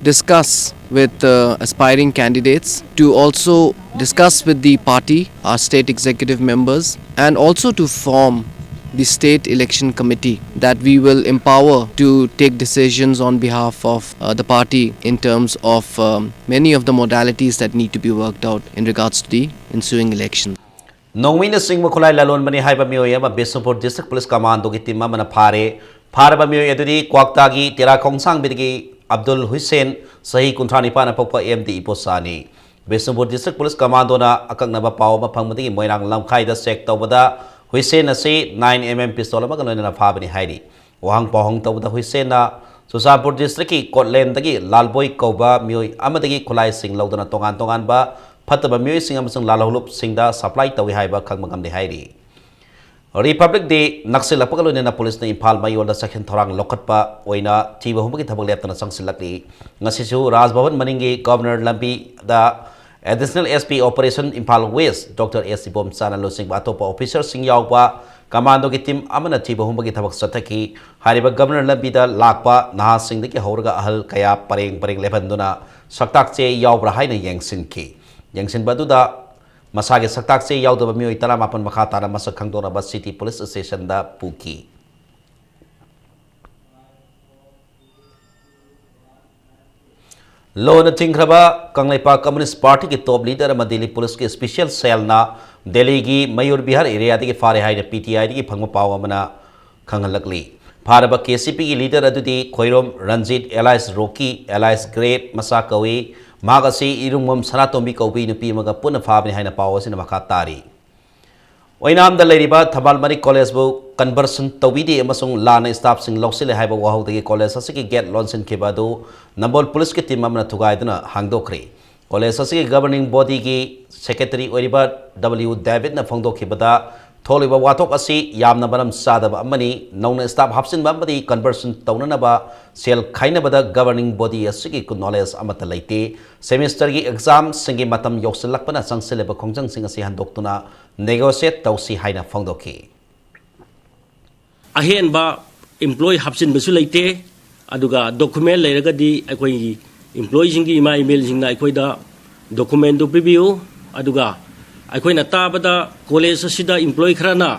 discuss with the aspiring candidates, to also discuss with the party, our state executive members, and also to form the state election committee that we will empower to take decisions on behalf of uh, the party in terms of um, many of the modalities that need to be worked out in regards to the ensuing election. ꯅꯣꯡꯃꯩꯅ ꯆꯤꯡꯕ ꯈꯨꯠꯂꯥꯏ ꯂꯂꯣꯟꯕꯅꯤ ꯍꯥꯏꯕ ꯃꯤꯑꯣꯏ ꯑꯃ Bishnupur District Police Commando ꯒꯤ team ꯑꯃꯅ ꯐꯥꯔꯦ꯫ ꯐꯥꯔꯕ ꯃꯤꯑꯣꯏ ꯑꯗꯨꯗꯤ ꯀ꯭ꯋꯥꯛꯇꯥꯒꯤ ꯇꯦꯔꯥ ꯈꯣꯡꯁꯥꯡꯕꯤꯗꯒꯤ ꯑꯕꯗꯨꯜ ꯍꯨꯏꯁꯦꯟ, ꯆꯍꯤ ꯀꯨꯟꯊ꯭ꯔꯥ ꯅꯤꯄꯥꯟ ꯄꯣꯛꯄ, M D ꯏꯄꯣꯆꯥꯅꯤ꯫ Bishnupur District Police Commando ꯅ ꯑꯀꯛꯅꯕ ꯄꯥꯎ ꯑꯃ ꯐꯪꯕꯗꯒꯤ ꯃꯣꯏꯔꯥꯡ ꯂꯝꯈꯥꯏꯗ check ꯇꯧꯕꯗ ꯍꯨꯏꯁꯦꯟ ꯑꯁꯤ nine M M pistol ꯑꯃꯒ ꯂꯣꯏꯅꯅ ꯐꯥꯕꯅꯤ ꯍꯥꯏꯔꯤ꯫ ꯋꯥꯍꯪ ꯄꯥꯎꯍꯪ ꯇꯧꯕꯗ ꯍꯨꯏꯁꯦꯟꯅ ꯆꯨꯔꯆꯥꯟꯄꯨꯔ district ꯀꯤ ꯀꯣꯠꯂꯦꯟꯗꯒꯤ ꯂꯥꯜꯕꯣꯏ ꯀꯧꯕ ꯃꯤꯑꯣꯏ ꯑꯃꯗꯒꯤ ꯈꯨꯠꯂꯥꯏꯁꯤꯡ ꯂꯧꯗꯨꯅ ꯇꯣꯉꯥꯟ ꯇꯣꯉꯥꯟꯕ ꯐꯠꯇꯕ ꯃꯤꯑꯣꯏꯁꯤꯡ ꯑꯃꯁꯨꯡ ꯂꯥꯜꯍꯧꯂꯨꯞꯁꯤꯡꯗ supply ꯇꯧꯏ ꯍꯥꯏꯕ ꯈꯪꯕ ꯉꯝꯂꯦ ꯍꯥꯏꯔꯤ꯫ Republic Day ꯅꯛꯁꯤꯜꯂꯛꯄꯒ ꯂꯣꯏꯅꯅ police ꯅ ꯏꯝꯐꯥꯜ ꯃꯌꯣꯜꯗ ꯆꯦꯛꯁꯤꯟ ꯊꯧꯔꯥꯡ ꯂꯧꯈꯠꯄ ꯑꯣꯏꯅ ꯊꯤꯕ ꯍꯨꯝꯕꯒꯤ ꯊꯕꯛ ꯂꯦꯞꯇꯅ ꯆꯪꯁꯤꯜꯂꯛꯂꯤ꯫ ꯉꯁꯤꯁꯨ ꯔꯥꯖ ꯚꯕꯟ ꯃꯅꯤꯡꯒꯤ Governor ꯂꯝꯕꯤꯗ additional S P operation Imphal west doctor S ꯏꯕꯣꯝꯆꯥꯅ ꯂꯨꯆꯤꯡꯕ ꯑꯇꯣꯞꯄ ꯑꯣꯐꯤꯁꯥꯔꯁꯤꯡ ꯌꯥꯎꯕ ꯀꯃꯥꯟꯗꯣꯒꯤ ꯇꯤꯝ ꯑꯃꯅ ꯊꯤꯕ ꯍꯨꯝꯕꯒꯤ ꯊꯕꯛ ꯆꯠꯊꯈꯤ꯫ ꯍꯥꯏꯔꯤꯕ ꯒꯕꯔꯅꯔ ꯂꯝꯕꯤꯗ ꯂꯥꯛꯄ ꯅꯍꯥꯁꯤꯡꯗꯒꯤ ꯍꯧꯔꯒ ꯑꯍꯜ ꯀꯌꯥ ꯄꯔꯦꯡ ꯄꯔꯦꯡ ꯂꯦꯞꯍꯟꯗꯨꯅ ꯁꯛꯇꯥꯛ ꯆꯦ ꯌꯥꯎꯕ꯭ꯔꯥ ꯍꯥꯏꯅ ꯌꯦꯡꯁꯤꯟꯈꯤ꯫ ꯌꯦꯡꯁꯤꯟꯕ ꯑꯗꯨꯗ ꯃꯁꯥꯒꯤ ꯁꯛꯇꯥꯛ ꯆꯦ ꯌꯥꯎꯗꯕ ꯃꯤꯑꯣꯏ ꯇꯔꯥꯃꯥꯄꯟ ꯃꯈꯥ ꯇꯥꯅ ꯃꯁꯛ ꯈꯪꯗꯣꯛꯅꯕ ꯁꯤꯇꯤ ꯄꯨꯂꯤꯁ ꯁ꯭ꯇꯦꯁꯟꯗ ꯄꯨꯈꯤ꯫ ꯂꯣꯅ ꯊꯤꯡꯈ꯭ꯔꯕ ꯀꯪꯂꯩꯄꯥꯛ ꯀꯝꯌꯨꯅꯤꯁ꯭ꯠ ꯄꯥꯔꯇꯤꯒꯤ ꯇꯣꯞ ꯂꯤꯗꯔ ꯑꯃ ꯗꯦꯜꯂꯤ ꯄꯨꯂꯤꯁꯀꯤ ꯁ꯭ꯄꯦꯁꯤꯌꯦꯜ ꯁꯦꯜꯅ ꯗꯦꯜꯂꯤꯒꯤ ꯃꯌꯨꯔ ꯕꯤꯍꯥꯔ ꯑꯦꯔꯤꯌꯥꯗꯒꯤ ꯐꯥꯔꯦ ꯍꯥꯏꯅ ꯄꯤ ꯇꯤ ꯑꯥꯏꯗꯒꯤ ꯐꯪꯕ ꯄꯥꯎ ꯑꯃꯅ ꯈꯪꯍꯜꯂꯛꯂꯤ꯫ ꯐꯥꯔꯕ ꯀꯦ ꯁꯤ ꯄꯤꯒꯤ ꯂꯤꯗꯔ ꯑꯗꯨꯗꯤ Khoirom Ranjit alias ꯔꯣꯀꯤ alias great ꯃꯆꯥ ꯀꯧꯏ꯫ ꯃꯍꯥꯛ ꯑꯁꯤ ꯏꯔꯨꯡꯕꯝ ꯁꯅꯥꯇꯣꯝꯕꯤ ꯀꯧꯕꯤ ꯅꯨꯄꯤ ꯑꯃꯒ ꯄꯨꯟꯅ ꯐꯥꯕꯅꯤ ꯍꯥꯏꯅ ꯄꯥꯎ ꯑꯁꯤꯅ ꯃꯈꯥ ꯇꯥꯔꯤ꯫ ꯑꯣꯏꯅꯥꯝꯗ ꯂꯩꯔꯤꯕ ꯊꯝꯕꯥꯜ ꯃꯔꯤꯛ ꯀꯣꯂꯦꯖꯕꯨ ꯀꯟꯚꯔꯁꯟ ꯇꯧꯕꯤꯗꯦ ꯑꯃꯁꯨꯡ ꯂꯥꯟꯅ ꯁ꯭ꯇꯥꯐꯁꯤꯡ ꯂꯧꯁꯤꯜꯂꯦ ꯍꯥꯏꯕ ꯋꯥꯍꯧꯗꯒꯤ ꯀꯣꯂꯦꯖ ꯑꯁꯤꯒꯤ ꯒꯦꯠ ꯂꯣꯟꯁꯤꯟꯈꯤꯕ ꯑꯗꯨ ꯅꯝꯕꯣꯜ ꯄꯨꯂꯤꯁꯀꯤ ꯇꯤꯝ ꯑꯃꯅ ꯊꯨꯒꯥꯏꯗꯨꯅ ꯍꯥꯡꯗꯣꯛꯈ꯭ꯔꯦ꯫ ꯀꯣꯂꯦꯖ ꯑꯁꯤꯒꯤ ꯒꯕꯔꯅꯤꯡ ꯕꯣꯗꯤꯒꯤ ꯁꯦꯀ꯭ꯔꯦꯇꯔꯤ ꯑꯣꯏꯔꯤꯕ ꯗꯕ꯭ꯂꯤꯎ ꯗꯦꯕꯤꯠꯅ ꯐꯣꯡꯗꯣꯛꯈꯤꯕꯗ, ꯊꯣꯛꯂꯤꯕ ꯋꯥꯊꯣꯛ ꯑꯁꯤ ꯌꯥꯝꯅ ꯃꯔꯝ ꯆꯥꯗꯕ ꯑꯃꯅꯤ꯫ ꯅꯧꯅ ꯁ꯭ꯇꯥꯐ ꯍꯥꯞꯆꯤꯟꯕ ꯑꯃꯗꯤ ꯀꯟꯚꯔꯁꯟ ꯇꯧꯅꯅꯕ ꯁꯦꯜ ꯈꯥꯏꯅꯕꯗ ꯒꯕꯔꯅꯤꯡ ꯕꯣꯗꯤ ꯑꯁꯤꯒꯤ ꯅꯣꯂꯦꯖ ꯑꯃꯠꯇ ꯂꯩꯇꯦ꯫ ꯁꯦꯃꯤꯁꯇꯔꯒꯤ ꯑꯦꯛꯖꯥꯝꯁꯤꯡꯒꯤ ꯃꯇꯝ ꯌꯧꯁꯤꯜꯂꯛꯄꯅ ꯆꯪꯁꯤꯜꯂꯤꯕ ꯈꯣꯡꯖꯪꯁꯤꯡ ꯑꯁꯤ ꯍꯟꯗꯣꯛꯇꯨꯅ ꯅꯦꯒꯣꯁꯤꯌꯦꯠ ꯇꯧꯁꯤ ꯍꯥꯏꯅ ꯐꯣꯡꯗꯣꯛꯈꯤ꯫ ꯑꯍꯦꯟꯕ ꯏꯝꯄ꯭ꯂꯣꯏ ꯍꯥꯞꯆꯤꯟꯕꯁꯨ ꯂꯩꯇꯦ꯫ ꯑꯗꯨꯒ ꯗꯣꯀꯨꯃꯦꯟ ꯂꯩꯔꯒꯗꯤ ꯑꯩꯈꯣꯏꯒꯤ ꯏꯝꯄ꯭ꯂꯣꯏꯁꯤꯡꯒꯤ ꯏꯃꯥ ꯏꯕꯦꯜꯁꯤꯡꯅ ꯑꯩꯈꯣꯏꯗ ꯗꯣꯀꯨꯃꯦꯟꯗꯨ ꯄꯤꯕꯤꯌꯨ꯫ ꯑꯗꯨꯒ ꯑꯩꯈꯣꯏꯅ ꯇꯥꯕꯗ ꯀꯣꯂꯦꯖ ꯑꯁꯤꯗ ꯏꯝꯄ꯭ꯂꯣꯏ ꯈꯔꯅ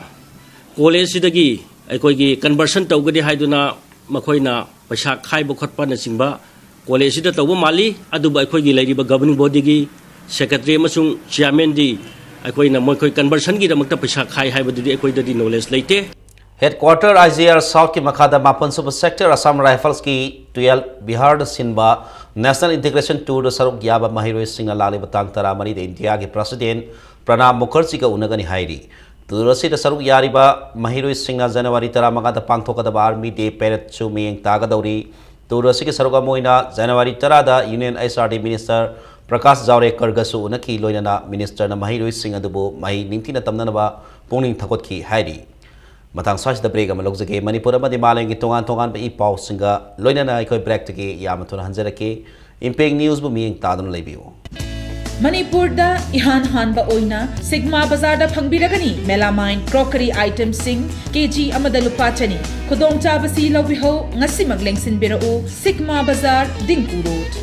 ꯀꯣꯂꯦꯖꯁꯤꯗꯒꯤ ꯑꯩꯈꯣꯏꯒꯤ ꯀꯟꯚꯔꯁꯟ ꯇꯧꯒꯅꯤ ꯍꯥꯏꯗꯨꯅ ꯃꯈꯣꯏꯅ ꯄꯩꯁꯥ ꯈꯥꯏꯕ ꯈꯣꯠꯄꯅꯆꯤꯡꯕ ꯀꯣꯂꯦꯖꯁꯤꯗ ꯇꯧꯕ ꯃꯥꯜꯂꯤ꯫ ꯑꯗꯨꯕꯨ ꯑꯩꯈꯣꯏꯒꯤ ꯂꯩꯔꯤꯕ ꯒꯕꯔꯅꯤꯡ ꯕꯣꯗꯤꯒꯤ ꯁꯦꯀ꯭ꯔꯦꯇꯔꯤ ꯑꯃꯁꯨꯡ ꯆꯤꯌꯥꯔꯃꯦꯟꯗꯤ ꯑꯩꯈꯣꯏꯅ ꯃꯈꯣꯏ ꯀꯟꯚꯔꯁꯟꯒꯤꯗꯃꯛꯇ ꯄꯩꯁꯥ ꯈꯥꯏ ꯍꯥꯏꯕꯗꯨꯗꯤ ꯑꯩꯈꯣꯏꯗꯗꯤ ꯅꯣꯂꯦꯖ ꯂꯩꯇꯦ꯫ ꯍꯦꯗꯀ꯭ꯋꯥꯇꯔ ꯑꯥꯏ ꯖꯤ ꯑꯥꯔ ꯁꯥꯎꯠꯀꯤ ꯃꯈꯥꯗ ꯃꯥꯄꯟ ꯁꯨꯕ ꯁꯦꯛꯇꯔ ꯑꯁꯥꯝ ꯔꯥꯏꯐꯜꯁꯀꯤ ꯇꯨꯌꯦꯜꯐ ꯕꯤꯍꯥꯔꯗ ꯁꯤꯟꯕ ꯅꯦꯁꯅꯦꯜ ꯏꯟꯇꯤꯒ꯭ꯔꯦꯁꯟ ꯇꯨꯔꯗ ꯁꯔꯨꯛ ꯌꯥꯕ ꯃꯍꯩꯔꯣꯏꯁꯤꯡꯅ ꯂꯥꯛꯂꯤꯕ ꯇꯥꯡ ꯇꯔꯥꯃꯔꯤꯗ ꯏꯟꯗꯤꯌꯥꯒꯤ ꯄ꯭ꯔꯁꯤꯗꯦꯟ ꯄ꯭ꯔꯅꯥꯕ ꯃꯨꯈꯔꯖꯤꯒ ꯎꯅꯒꯅꯤ ꯍꯥꯏꯔꯤ꯫ ꯇꯨꯔ ꯑꯁꯤꯗ ꯁꯔꯨꯛ ꯌꯥꯔꯤꯕ ꯃꯍꯩꯔꯣꯏꯁꯤꯡꯅ ꯖꯅꯋꯥꯔꯤ ꯇꯔꯥꯃꯉꯥꯗ ꯄꯥꯡꯊꯣꯛꯀꯗꯕ ꯑꯥꯔꯃꯤ ꯗꯦ ꯄꯦꯔꯦꯗꯁꯨ ꯃꯤꯠꯌꯦꯡ ꯇꯥꯒꯗꯧꯔꯤ꯫ ꯇꯨꯔ ꯑꯁꯤꯒꯤ ꯁꯔꯨꯛ ꯑꯃ ꯑꯣꯏꯅ ꯖꯅꯋꯥꯔꯤ ꯇꯔꯥꯗ union H R D minister Prakash ꯖꯥꯋ꯭ꯗꯦꯀꯔꯒꯁꯨ ꯎꯅꯈꯤ, ꯂꯣꯏꯅꯅ ꯃꯤꯅꯤꯁꯇꯔꯅ ꯃꯍꯩꯔꯣꯏꯁꯤꯡ ꯑꯗꯨꯕꯨ ꯃꯍꯩ ꯅꯤꯡꯊꯤꯅ ꯇꯝꯅꯅꯕ ꯄꯨꯛꯅꯤꯡ ꯊꯧꯒꯠꯈꯤ ꯍꯥꯏꯔꯤ꯫ ꯃꯇꯥꯡ ꯁ꯭ꯋꯥꯏꯁꯤꯗ ꯕ꯭ꯔꯦꯛ ꯑꯃ ꯂꯧꯖꯒꯦ꯫ ꯃꯅꯤꯄꯨꯔ ꯑꯃꯗꯤ ꯃꯥꯂꯦꯝꯒꯤ ꯇꯣꯉꯥꯟ ꯇꯣꯉꯥꯟꯕ ꯏ ꯄꯥꯎꯁꯤꯡꯒ ꯂꯣꯏꯅꯅ ꯑꯩꯈꯣꯏ ꯕ꯭ꯔꯦꯛꯇꯒꯤ ꯌꯥꯝꯅ ꯊꯨꯅ ꯍꯟꯖꯔꯛꯀꯦ꯫ ꯏꯝꯄꯦꯛ ꯅ꯭ꯌꯨꯁꯕꯨ ꯃꯤꯠꯌꯦꯡ ꯇꯥꯗꯨꯅ ꯂꯩꯕꯤꯌꯨ꯫ ꯃꯅꯤꯄꯨꯔꯗ ꯏꯍꯥꯟ ꯍꯥꯟꯕ ꯑꯣꯏꯅ ꯁꯤꯒꯃꯥ ꯕꯖꯥꯔꯗ ꯐꯪꯕꯤꯔꯒꯅꯤ melamine crockery itemꯁꯤꯡ ꯀꯦ ꯖꯤ ꯑꯃꯗ ꯂꯨꯄꯥ ꯆꯅꯤ꯫ ꯈꯨꯗꯣꯡꯆꯥꯕꯁꯤ ꯂꯧꯕꯤꯍꯧ, ꯉꯁꯤꯃꯛ ꯂꯦꯡꯁꯤꯟꯕꯤꯔꯛꯎ, ꯁꯤꯒꯃꯥ ꯕꯖꯥꯔ, Dingko road.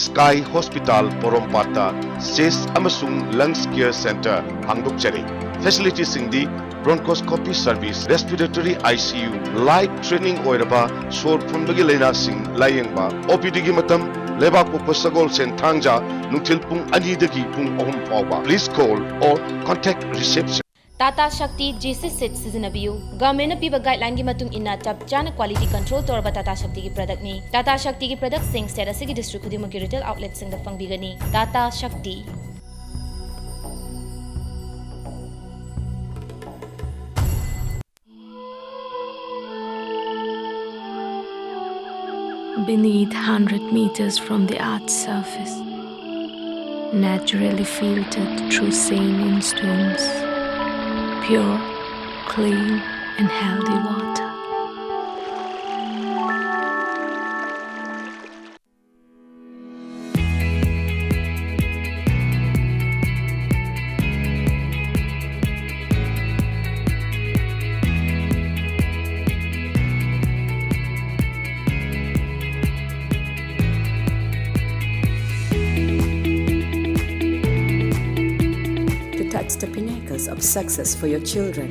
Sky Hospital ꯄꯣꯔꯣꯝꯄꯥꯠꯇ Chest ꯑꯃꯁꯨꯡ Lungs Care Center ꯍꯥꯡꯗꯣꯛꯆꯔꯦ꯫ Facilitiesꯁꯤꯡꯗꯤ bronchoscopy service, respiratory I C U, life threatening ꯑꯣꯏꯔꯕ ꯁꯣꯔ ꯐꯨꯟꯕꯒꯤ ꯂꯥꯏꯅꯥꯁꯤꯡ ꯂꯥꯌꯦꯡꯕ, O P Dꯒꯤ ꯃꯇꯝ ꯂꯩꯕꯥꯛꯄꯣꯛꯄ ꯁꯒꯣꯜꯁꯦꯟ ꯊꯥꯡꯖ ꯅꯨꯡꯊꯤꯜ ꯄꯨꯡ ꯑꯅꯤꯗꯒꯤ ꯄꯨꯡ ꯑꯍꯨꯝ ꯐꯥꯎꯕ꯫ Please call or contact reception. Tata Shakti G C Seed ꯁꯤꯖꯤꯟꯅꯕꯤꯌꯨ꯫ ꯒꯚꯔꯟꯃꯦꯟꯠꯅ ꯄꯤꯕ ꯒꯥꯏꯗꯂꯥꯏꯟꯒꯤ ꯃꯇꯨꯡ ꯏꯟꯅ ꯆꯞ ꯆꯥꯅ quality control ꯇꯧꯔꯕ Tata Shaktiꯒꯤ productꯅꯤ꯫ Tata Shaktiꯒꯤ productꯁꯤꯡ state ꯑꯁꯤꯒꯤ district ꯈꯨꯗꯤꯡꯃꯛꯀꯤ retail outletꯁꯤꯡꯗ ꯐꯪꯕꯤꯒꯅꯤ꯫ Tata Shakti꯫ Beneath, hundred meters from the earth's surface, naturally filtered through saline stones, pure, clean, and healthy water. To touch the pinnacles of success for your children,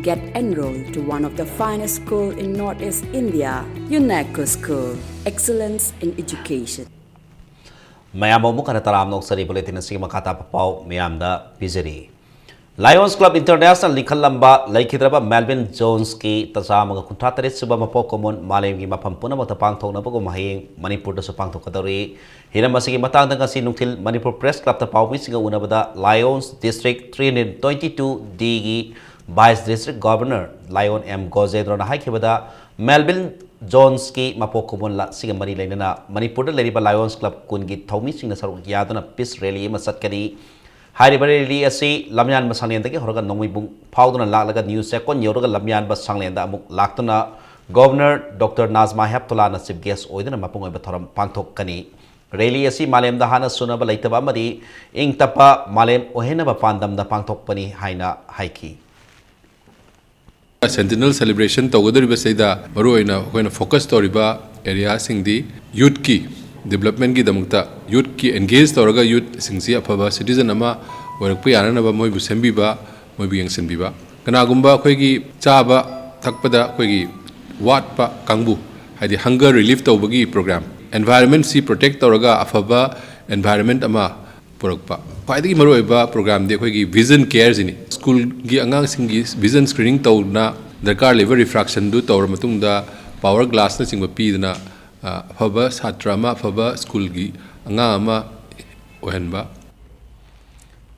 get enrolled to one of the finest school in Northeast India, UNECO School. Excellence in education. ꯃꯌꯥꯝꯕꯨ ꯑꯃꯨꯛ ꯍꯟꯅ ꯇꯔꯥꯝꯅ ꯑꯣꯛꯆꯔꯤ꯫ Bulletin ꯑꯁꯤꯒꯤ ꯃꯈꯥ ꯇꯥꯕ ꯄꯥꯎ ꯃꯌꯥꯝꯗ ꯄꯤꯖꯔꯤ꯫ Lions Club International ꯂꯤꯡꯈꯠꯂꯝꯕ ꯂꯩꯈꯤꯗ꯭ꯔꯕ ꯃꯦꯜꯕꯤꯟ ꯖꯣꯟꯁꯀꯤ ꯇ-, ꯆꯥꯝꯃꯒ ꯀꯨꯟꯊ꯭ꯔꯥ ꯇꯔꯦꯠ ꯁꯨꯕ ꯃꯄꯣꯛ ꯀꯨꯝꯑꯣꯟ ꯃꯥꯂꯦꯝꯒꯤ ꯃꯐꯝ ꯄꯨꯝꯅꯃꯛꯇ ꯄꯥꯡꯊꯣꯛꯅꯕꯒꯨꯝ ꯍꯌꯦꯡ ꯃꯅꯤꯄꯨꯔꯗꯁꯨ ꯄꯥꯡꯊꯣꯛꯀꯗꯧꯔꯤ꯫ ꯍꯤꯔꯝ ꯑꯁꯤꯒꯤ ꯃꯇꯥꯡꯗ ꯉꯁꯤ ꯅꯨꯡꯊꯤꯜ Manipur Press Clubꯇ ꯄꯥꯎꯃꯤꯁꯤꯡꯒ ꯎꯅꯕꯗ Lions District three hundred twenty-two Dꯒꯤ Vice District Governor Lion M ꯒꯣꯖꯦꯟꯗ꯭ꯔꯣꯅ ꯍꯥꯏꯈꯤꯕꯗ, ꯃꯦꯜꯕꯤꯟ ꯖꯣꯟꯁꯀꯤ ꯃꯄꯣꯛ ꯀꯨꯝꯑꯣꯟ ꯂ-, ꯑꯁꯤꯒ ꯃꯔꯤ ꯂꯩꯅꯅ ꯃꯅꯤꯄꯨꯔꯗ ꯂꯩꯔꯤꯕ Lions Club ꯀꯨꯟꯒꯤ ꯊꯧꯃꯤꯁꯤꯡꯅ ꯁꯔꯨꯛ ꯌꯥꯗꯨꯅ peace rally ꯑꯃ ꯆꯠꯀꯅꯤ꯫ ꯍꯥꯏꯔꯤꯕ rally ꯑꯁꯤ ꯂꯝꯌꯥꯟꯕ ꯁꯪꯂꯦꯟꯗꯒꯤ ꯍꯧꯔꯒ ꯅꯣꯡꯃꯩꯕꯨꯡ ꯐꯥꯎꯗꯨꯅ ꯂꯥꯛꯂꯒ ꯅ꯭ꯌꯨ ꯆꯦꯛꯀꯣꯟ ꯌꯧꯔꯒ ꯂꯝꯌꯥꯟꯕ ꯁꯪꯂꯦꯟꯗ ꯑꯃꯨꯛ ꯂꯥꯛꯇꯨꯅ Governor Doctor ꯅꯥꯖꯃꯥ ꯍꯦꯞꯇꯨꯂꯥꯅ chief guest ꯑꯣꯏꯗꯨꯅ ꯃꯄꯨꯡ ꯑꯣꯏꯕ ꯊꯧꯔꯝ ꯄꯥꯡꯊꯣꯛꯀꯅꯤ꯫ ꯔꯦꯂꯤ ꯑꯁꯤ ꯃꯥꯂꯦꯝꯗ ꯍꯥꯟꯅ ꯁꯨꯅꯕ ꯂꯩꯇꯕ ꯑꯃꯗꯤ ꯏꯪ ꯇꯞꯄ ꯃꯥꯂꯦꯝ ꯑꯣꯏꯍꯟꯅꯕ ꯄꯥꯟꯗꯝꯗ ꯄꯥꯡꯊꯣꯛꯄꯅꯤ ꯍꯥꯏꯅ ꯍꯥꯏꯈꯤ꯫ Sentinel celebration ꯇꯧꯒꯗꯧꯔꯤꯕꯁꯤꯗ ꯃꯔꯨꯑꯣꯏꯅ ꯑꯩꯈꯣꯏꯅ focus ꯇꯧꯔꯤꯕ areaꯁꯤꯡꯗꯤ youthꯀꯤ developmentꯀꯤꯗꯃꯛꯇ, youthꯀꯤ engage ꯇꯧꯔꯒ youthꯁꯤꯡꯁꯤ ꯑꯐꯕ citizen ꯑꯃ ꯑꯣꯏꯔꯛꯄ ꯌꯥꯅꯅꯕ ꯃꯣꯏꯕꯨ ꯁꯦꯝꯕꯤꯕ, ꯃꯣꯏꯕꯨ ꯌꯦꯡꯁꯤꯟꯕꯤꯕ꯫ ꯀꯅꯥꯒꯨꯝꯕ ꯑꯩꯈꯣꯏꯒꯤ ꯆꯥꯕ ꯊꯛꯄꯗ ꯑꯩꯈꯣꯏꯒꯤ ꯋꯥꯠꯄ ꯀꯥꯡꯕꯨ, ꯍꯥꯏꯗꯤ hunger relief ꯇꯧꯕꯒꯤ program, environmentꯁꯤ protect ꯇꯧꯔꯒ ꯑꯐꯕ environment ꯑꯃ ꯄꯨꯔꯛꯄ꯫ ꯈ꯭ꯋꯥꯏꯗꯒꯤ ꯃꯔꯨꯑꯣꯏꯕ programꯗꯤ ꯑꯩꯈꯣꯏꯒꯤ vision careꯁꯤꯅꯤ꯫ Schoolꯒꯤ ꯑꯉꯥꯡꯁꯤꯡꯒꯤ vision screening ꯇꯧꯗꯨꯅ ꯗꯔꯀꯥꯔ ꯂꯩꯕ refractionꯗꯨ ꯇꯧꯔ ꯃꯇꯨꯡꯗ power glassꯅꯆꯤꯡꯕ ꯄꯤꯗꯨꯅ, ꯑ, ꯑꯐꯕ ꯁꯥꯇ꯭ꯔ ꯑꯃ, ꯑꯐꯕ schoolꯒꯤ ꯑꯉꯥꯡ ꯑꯃ ꯑꯣꯏꯍꯟꯕ꯫